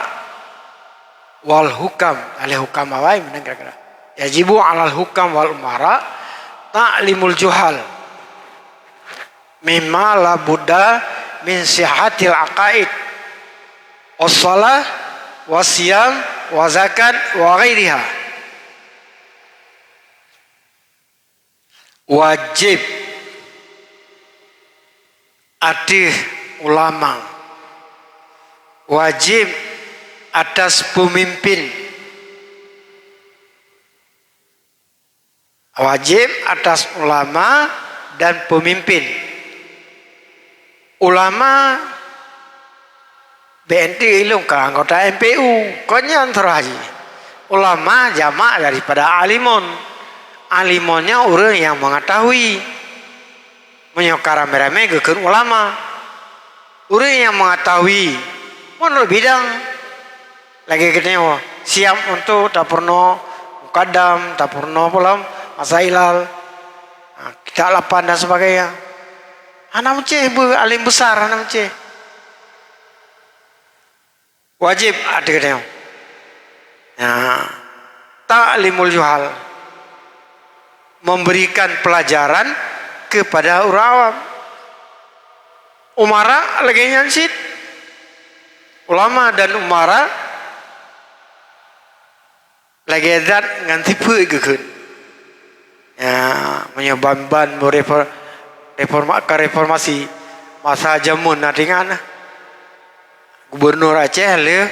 wal hukam. Alih hukam awai menang kira-kira. Yajibu alal hukam wal umara ta'limul juhal mimma la budda min sihatil aqaid, wassalah, wasiyam, wazakat, wa ghairiha. Wajéb ateueh ulama, wajéb atas peumimpin, wajéb atas ulama dan peumimpin. Ulama B N T ilong ka anggota M P U, kon nyan troh haji. Ulama jamak daripada alimun. Alimun nyan ureuëng nyang meungeutahui. Meunyoe ka ramé-ramé geukheun ulama. Ureuëng nyang mengetahui menurut bidang, lagée geutanyoe siap untuk tapeurunoe mukaddam, tapeurunoe peulom masa ilal. Ha, kitab lapan dan sebagainya. Hana meucéh beu alim besar, hana meucéh. Wajib ateueh geutanyoe. Nah, ta'limul juhal, memberikan pelajaran kepada orang awam. Umara lagée nyan cit. Ulama dan umara lagée zat ngon sifeuet geukheun. Ya, meunyoe ban-ban reforma-, ka reformasi masa jameun na ringan. Gubernur Aceh lheueh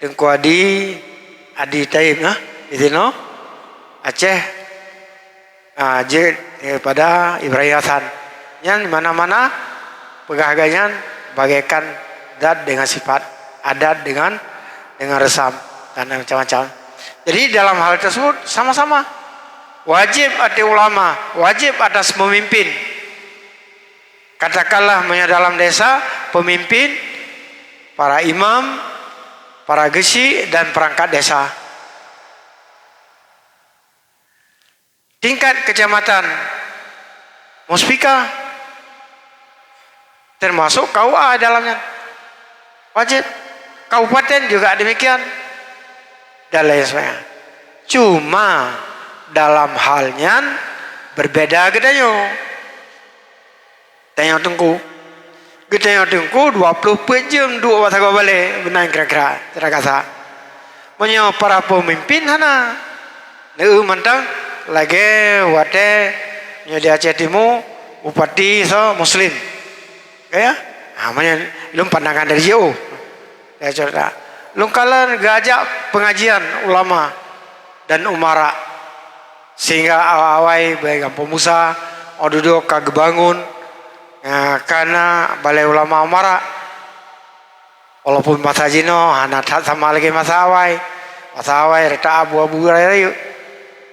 Teungku Adi, Adi Taib, nah, di sinoe Aceh, ah, jeuet daripada Ibrahim Hasan. Nyan mana-mana peugah geuh nyan bagaikan zat dengan sifat, adat dengan, dengan reusam, dan macam-macam. Jadi dalam hal tersebut sama-sama wajib ateueh ulama, wajib atas pemimpin. Katakanlah meunyoe dalam desa, pemimpin, para imam, para geuchik dan perangkat desa. Tingkat kecamatan, muspika, termasuk K U A dalam nyan. Wajib. Kabupaten juga demikian. Dan lain sebagainya. Cuma dalam hal nyan berbeda geutanyoe. Tanyoe teungku. Geutanyoe teungku dua ploh peuet jeuem duek bak sagoe balée, meunan kira-kira, cara kasa. Meunyoe para peumimpin hana. Neu mantong lagée watée nyoe di Aceh Timu, bupati soe muslim. Ka ya? Ha, meunyoe lôn pandangan dari jauh. Ya, cerita. Lôn kalon geuajak pengajian ulama dan umara, sehingga awai-awai bak Gampông Musa, oh dudoe ka geubangun, ya, kana balai ulama umara. Walaupun masa jinoe hana that sama lagée masa awai. Masa awai retak abu-abu rayeuk.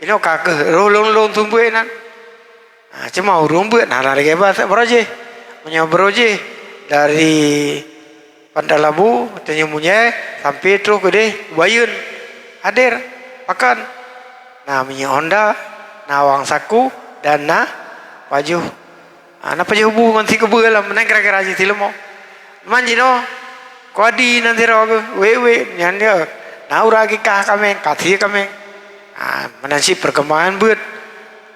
Inoe ka keuh roh lôn-lôn sumbeue nan. Ha, cuma ureuëng beuet hana lagée basa baroe jih. Meunyoe baroe jih dari Pantai Labu, Tanjung Munyai, sampai troh keudeh Bayeuen. Hadir, pakon. Na minyeuk honda, na awang saku, dan na pajoh. Ha, na pajoh bu ngon sikeubeue lam, meunan kira-kira jih sileumô. Man jinoe, kodi nan sidroe geuh, wék-wék, nyan dia. Na ureuëng akikah kaméng, ka sie kaméng. Ha, meunan cit perkembangan beuet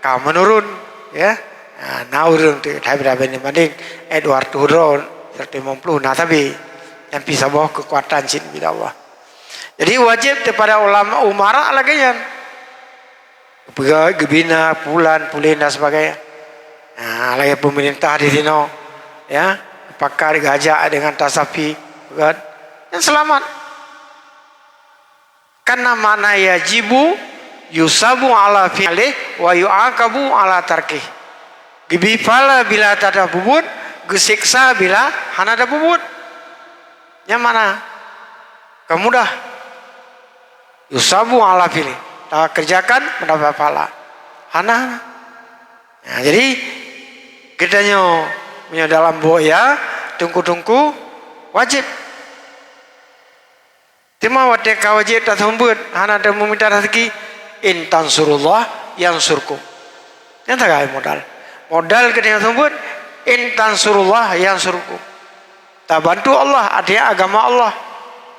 ka menurun, ya. Ha, na ureuëng tu, hai beda banding-banding, eh, dua ratus droe, seratus lima puluh, na sabe. Nyang pi saboh kekuatan cit bida Allah. Jadi wajib kepada ulama umara lagée nyan. Peugah, geubina, pulan, pulen dan sebagainya. Ha, lagée pemerintah di sinoe, ya, pakat gajak dengan tasafi, kan? Yang selamat. Karena makna yajibu, yusabu ala fi'lih wa yu'aqabu ala tarkih. Geubri phala bila tatapubuet, geuseksa bila hana tapubuet. Nyang mana? Ka mudah. Yusabu ala fi'lih. Takerjakan mendapat pahala. Hana, hana. Nah, jadi geutanyoe meunyoe dalam buet ya, teungku-teungku wajib. Teuma watée ka wajéb taseumeubeuet hana tameumita raseuki, "In tansurullah yansurkum." Nyan sagai modal. Modal keu taseumeubeuet, "In tansurullah yansurkum." Tabantu Allah, artinya agama Allah.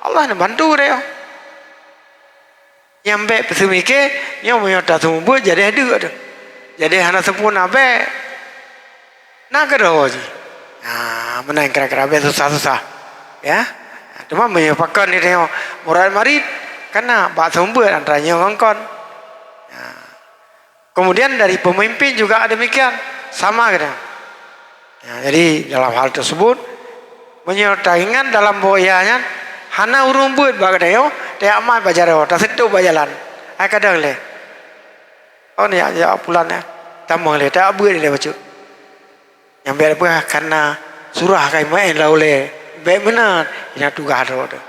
Allah neubantu geutanyoe. Nyang bék peuseumike, nyoe meunyoe taseumeubeuet jadi deuk teuh. Jadi hana sempurna bék. Na keudroe jih. Ha, meunan kira-kira bék susah-susah. Ya. Teuma meunyoe pakon di tanyoe murad marit, kana bak seumeubeuet antara nyoe ngon kon. Ha. Kemudian dari pemimpin juga demikian, sama gitu. Ya, jadi dalam hal tersebut, meunyoe taingat dalam buet ya nyan, hana ureuëng beuet bak geutanyoe, tajak mat bak jaroe, taseutôt bak jalan. Ai kadang lé. Oh, ni ya, ya pulan ya. Tamong lé, tajak beuet lé bacut. Nyang bék peugah karena surah kai maén la ulée. Bék meunan, ina tugaih droe teuh.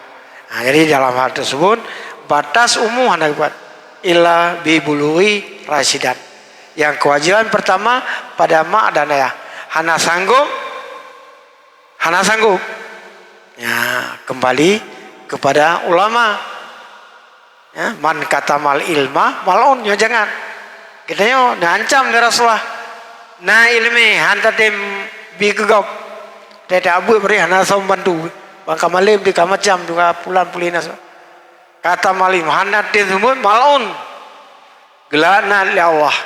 Ha, jadi dalam hal tersebut, batas umu hana geubuat illa bi bulughi rasyidan. Yang kewajiban pertama pada mak dan ayah. Hana sanggup Hana sanggup. Ya, kembali kepada ulama. Ya, man katamal ilma mal'un, nyoe jangan. Geutanyoe neuancam lé Rasulullah. Na iéleumé han tatem bi keu gob. Teutab beuet bri hana soe bantu. Bang ka malém di ka macam juga pulan pulih na soe. Katamal ilma hana tem seumeubeuet mal'un. Geulaknat lé Allah.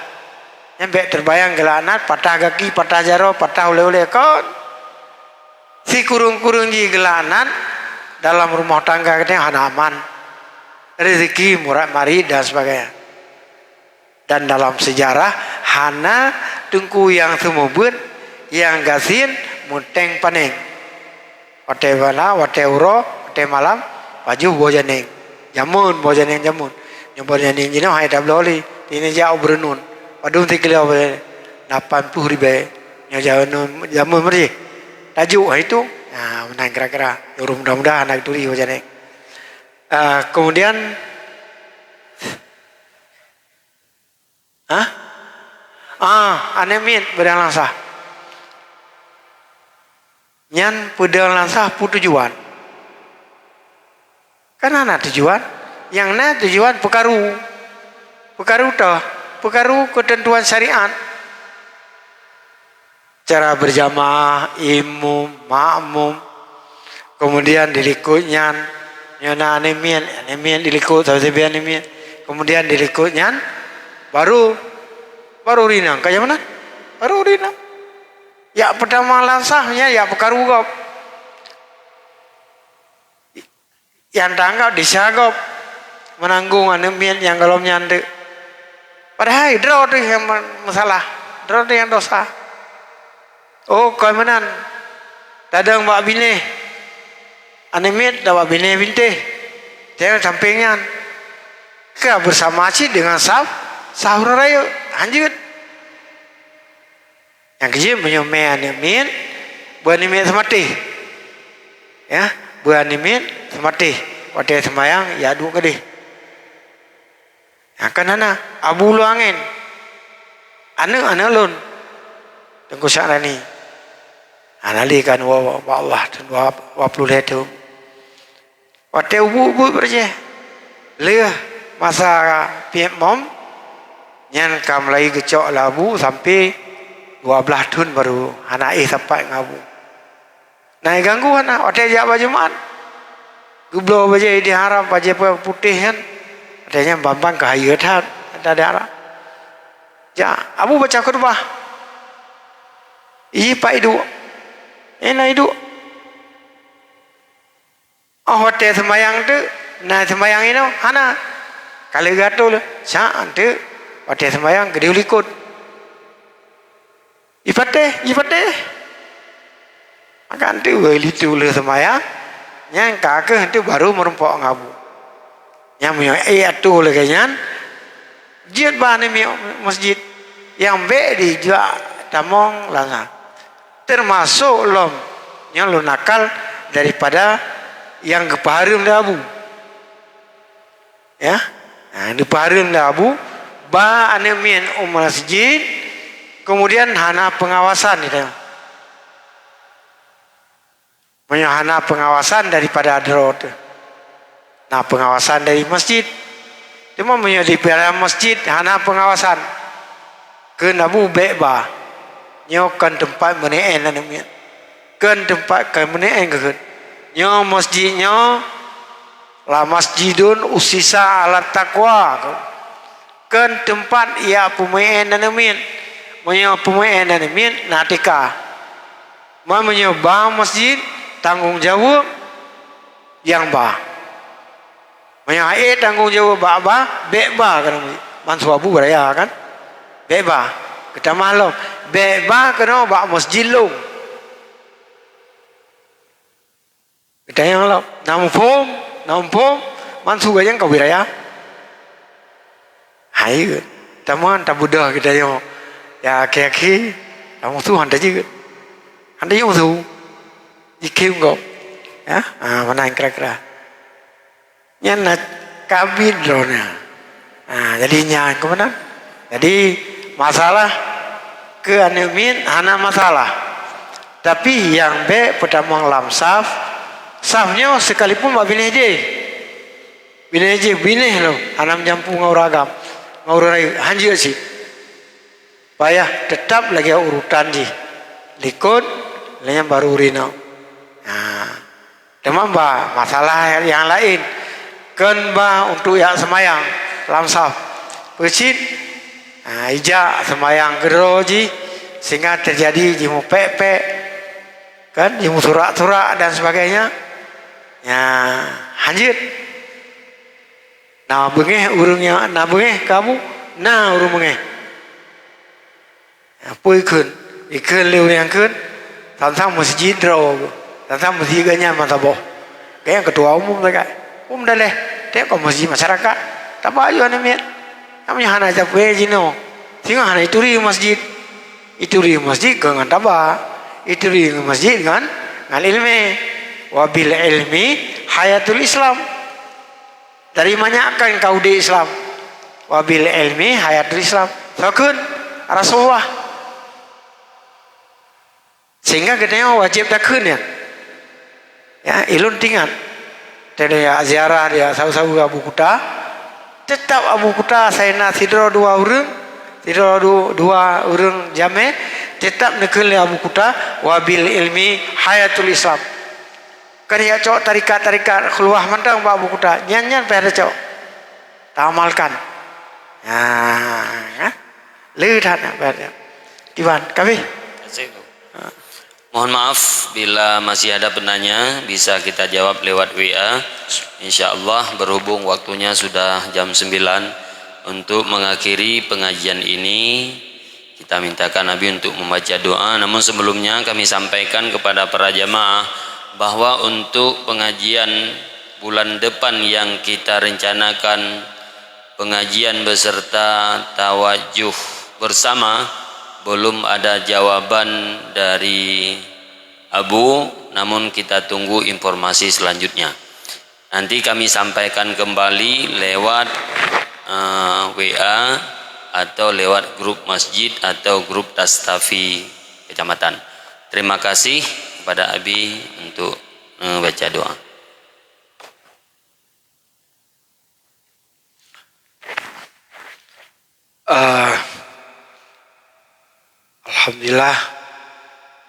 Nyan bék teubayang geulaknat, patah gaki, patah jaroe, patah ulée-ulée kon. Sikureueng-kureueng jih geulaknat, dalam rumah tangga geutanyoe hana aman. Rezeki murat marit dan sebagainya. Dan dalam sejarah hana teungku nyang seumeubeuet, nyang gasien meuténg paneng. Watée bala, watée uroe, watée malam, pajoh boh janeng. Jameun boh janeng jameun. Nyoe boh janeng jinoe hai tabloe lé. Tini jak u Beureunon. Padum sikilo boh janeng? Lapan ploh ribée. Nyoe jameun, jameun meurih. Tajuk hai tu. Nah, meunan kira-kira. Ureueng muda-muda hana turi boh janeng. Ah, kemudian, hah? Ah, aneuk miet beudang langsah. Nyan peudeueng langsah peue tujuan? Kan hana tujuan. Nyang na tujuan peukaru. Peukaru toh, peukaru keuteuntuan syariat. Cara berjamaah, imum, makmum. Kemudian dilikot nyan, nyoe na aneuk miet, aneuk miet dilikot, sabe-sabe aneuk miet. Kemudian dilikot nyan, baru, baru rinang. Ka nyang meunan? Baru rinang. Yak peutama langsah nyan, yak peukaru gob. Nyang tanggap desya gob meunanggong aneuk miet nyang gohlom nyan teuk. Padahai droe teuh nyang meusalah, droe teuh nyang dosa. Oh, kon meunan. Tadong bak binéh aneuk miet, dan bak binéh bintéh. Teuh sampéng nyan. Ka beusama cit deungon saf, saf ureueng rayeuk. Hanjeuet. Nyang keujeuet meunyoe mé aneuk miet, beu aneuk miet seumatéh. Ya, beu aneuk miet seumatéh. Watée seumayang, ya duek keudeh. Nyang kan hana, Abu Lôn Angén. Aneuk, aneuk lôn. Teungku Syahrani. Hana lé kan wa, wa, wa Allah, dua, dua ploh lhée thon. Watée ubeut-ubeut beureucéh, lheueh masa piep mom, nyan ka mulai geucok lé Abu sampoe dua blaih thon baru hana éh sapat ngon Abu. Na ganggu hana, watée jak bak Jumat, geubloe bajée di haram, bajée putéh nyan, watée nyan ban-ban ka hayeue that, ada di haram. Jak, Abu baca khutbah. Ié pat iduek. Eh, na iduek. Oh, watée seumayang teuk, na seumayang inoe? Hana. Ka lheueh geuatô lé, sak teuk, watée seumayang geudeh u likot. Jipatéh, jipatéh. Maka teuk, woi, lheueh teuk lheueh seumayang, nyan ka kheueh teuk baru meurumpok ngon Abu. Nyang meunyoe éh atô lagée nyan, jeuet bak aneuk miet meuseujid nyang bék dijak tamong langa. Teumasok lom nyoe lôn akal daripada nyang geupeuhareuem lé Abu. Ya, ha, geupeuhareuem lé Abu bak aneuk miet u meuseujid, keumudian hana peungawasan di dalam. Meunyoe hana peungawasan daripada droe teuh, na peungawasan dari masjid. Teuma meunyoe di dalam masjid hana peungawasan, kheun Abu bék ba, nyoe kon teumpat meuneu'en aneuk miet, kon teumpat keu meuneu'en keu kheun. Nyoe masjid nyoe la masjidun ussisa 'alat taqwa. Kon teumpat jak peumeu'en aneuk miet. Meunyoe peumeu'en aneuk miet na tika. Ma meunyoe ba masjid, tanggong jaweueb nyang ba. Meunyoe hana ék tanggong jaweueb bak ba, bék ba keunoe masjid. Ban su Abu beuraya kan? Bék ba. Geutamah lom, bék ba keunoe bak masjid lôn. Geutanyoe lom, na muphom, na muphom, ban su gajang ka beuraya. Hai, teuma tabeudôh geutanyoe. Ya, akhé-akhé, tamusoh han tajeuet. Han tajeuet musoh. Jikhém gob. Ya, ha, meunan kira-kira. Nyan na kabit droeneuh. Ha, jadi nyan keuh meunan. Jadi, masalah keu aneuk miet hana masalah. Tapi nyang bék peutamong lam saf, saf nyoe sekalipun bak binéh jéh. Binéh jéh, binéh lom, hana meujampu ngon ureuëng agam, ngon ureuëng rayeuk, hanjeuet cit. Payah teutap lagée urutan jih. Likot, lheueh nyan baru ureuëng inong. Nah, teuma ba masalah nyang laén, kon ba untuk jak seumayang lam saf. Peue cit? Nah, ijak seumayang keudroe jih, sehingga teujadi jimeupék-pék, kan, jimusurak-surak dan sebagainya. Nya, hanjeuet. Na beungéh ureuëng nyang na beungéh kamoe, na ureuëng beungéh. Peue ikheun? Ikheun lé ureuëng nyang kheun, sang-sang meuseujid droe, sang-sang meuseujid geuh nyan meusaboh. Geuh nyan keutua umum sagai. Umum daleh, teuka meuseujid masyarakat. Taba yoh aneuk miet. Namanya hana capai jinoe. Singoh hana ituri masjid. Ituri masjid keu ngon taba. Ituri masjid ngon, ngon ilmi. Wa bil ilmi hayatul Islam. Dari manyak kan kau di Islam. Wa bil ilmi hayatul Islam. Fakun Rasulullah. Sehingga geutanyoe wajéb takheun nyan. Ya, ilôn tingat. Teuka ziarah di saweue-saweue Abu Kuta. Teutap Abu Kuta saina sidroe dua ureuëng, sidroe du-, dua ureuëng jamé, teutap neukheun lé Abu Kuta, "Wa bil ilmi hayatul Islam." Kan ya cok tarikat-tarikat keuluwah mantong bak Abu Kuta. Nyan-nyan payah tacok. Taamalkan. Nah, ya. Le that nak payah tacok. Kiban, kabeh. Terima kasih. Mohon maaf, bila masih ada penanya, bisa kita jawab lewat W A. Insya Allah, berhubung waktunya sudah jam sembilan, untuk mengakhiri pengajian ini, kita mintakan Abi untuk membaca doa. Namun sebelumnya, kami sampaikan kepada para jamaah bahwa untuk pengajian bulan depan yang kita rencanakan, pengajian beserta tawajuh bersama, belum ada jawaban dari Abu, namun kita tunggu informasi selanjutnya. Nanti kami sampaikan kembali lewat, eh, W A atau lewat grup masjid atau grup Tastafi kecamatan. Terima kasih kepada Abi untuk, eh, baca doa. Eh, Alhamdulillah,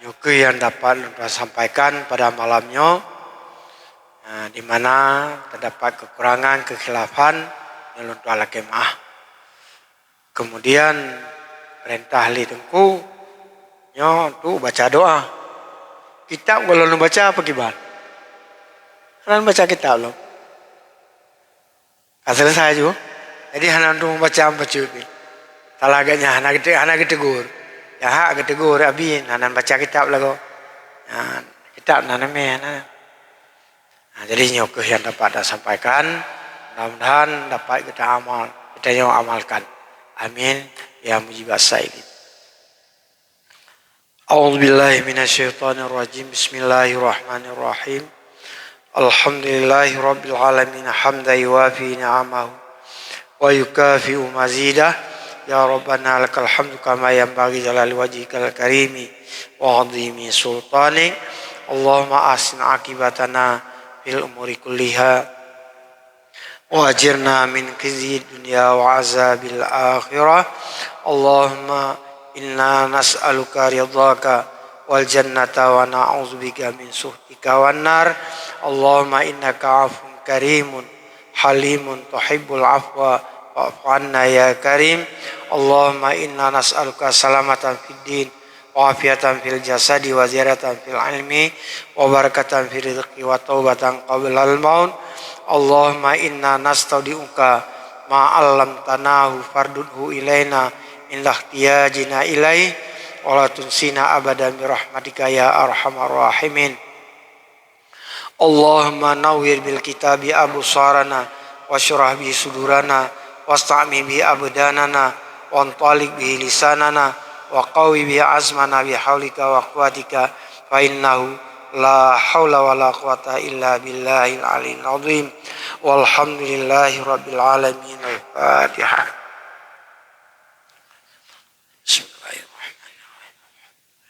nyoe keuh nyang dapat lôn tuan sampaikan pada malam nyoe, eh, di mana terdapat kekurangan, kekhilafan, nyoe lôn tuan lakée maah. Kemudian, perintah lé Teungku nyoe untuk baca doa. Kitab kalau lôn baca apa kiban? Hana baca kitab lom. Ka selesai ju. Jadi hana untuk membaca bacut pih. Salah agaknya hana gete-, hana geutegur. Ya hak geutegur Abi hana baca kitab lagoe. Ha, kitab na namé hana. Ha, jadi nyoe keuh nyang dapat tasampaikan. Mudah-mudahan dapat kita amal, kita nyoe amalkan. Amin. Ya mujibas sailin. أعوذ بالله من الشيطان الرجيم. بسم الله الرحمن الرحيم. الحمد لله رب العالمين، حمدا يوافي نعمه ويكافئ مزيده. يا ربنا لك الحمد كما ينبغي لجلال وجهك الكريم وعظيم سلطانك. اللهم أحسن عاقبتنا في الأمور كلها. وأجرنا من خزي الدنيا وعذاب الآخرة. اللهم إنا نسألك رضاك والجنة ونعوذ بك من سخطك والنار. اللهم إنك عفو كريم حليم تحب العفو فاعف عنا يا كريم. اللهم إنا نسألك سلامة في الدين وعافية في الجسد وزيادة في العلم وبركة في الرزق وتوبة قبل الموت. اللهم إنا نستودعك ما علمتناه فاردده إلينا عند احتياجنا إليه ولا تنسنا أبدا برحمتك يا أرحم الراحمين. اللهم نور بالكتاب أبصارنا واشرح به صدورنا واستعمل به أبداننا وانطلق به لساننا وقوي به عزمنا بحولك وقوتك فإنه لا حول ولا قوة إلا بالله العلي العظيم. والحمد لله رب العالمين. الفاتحة.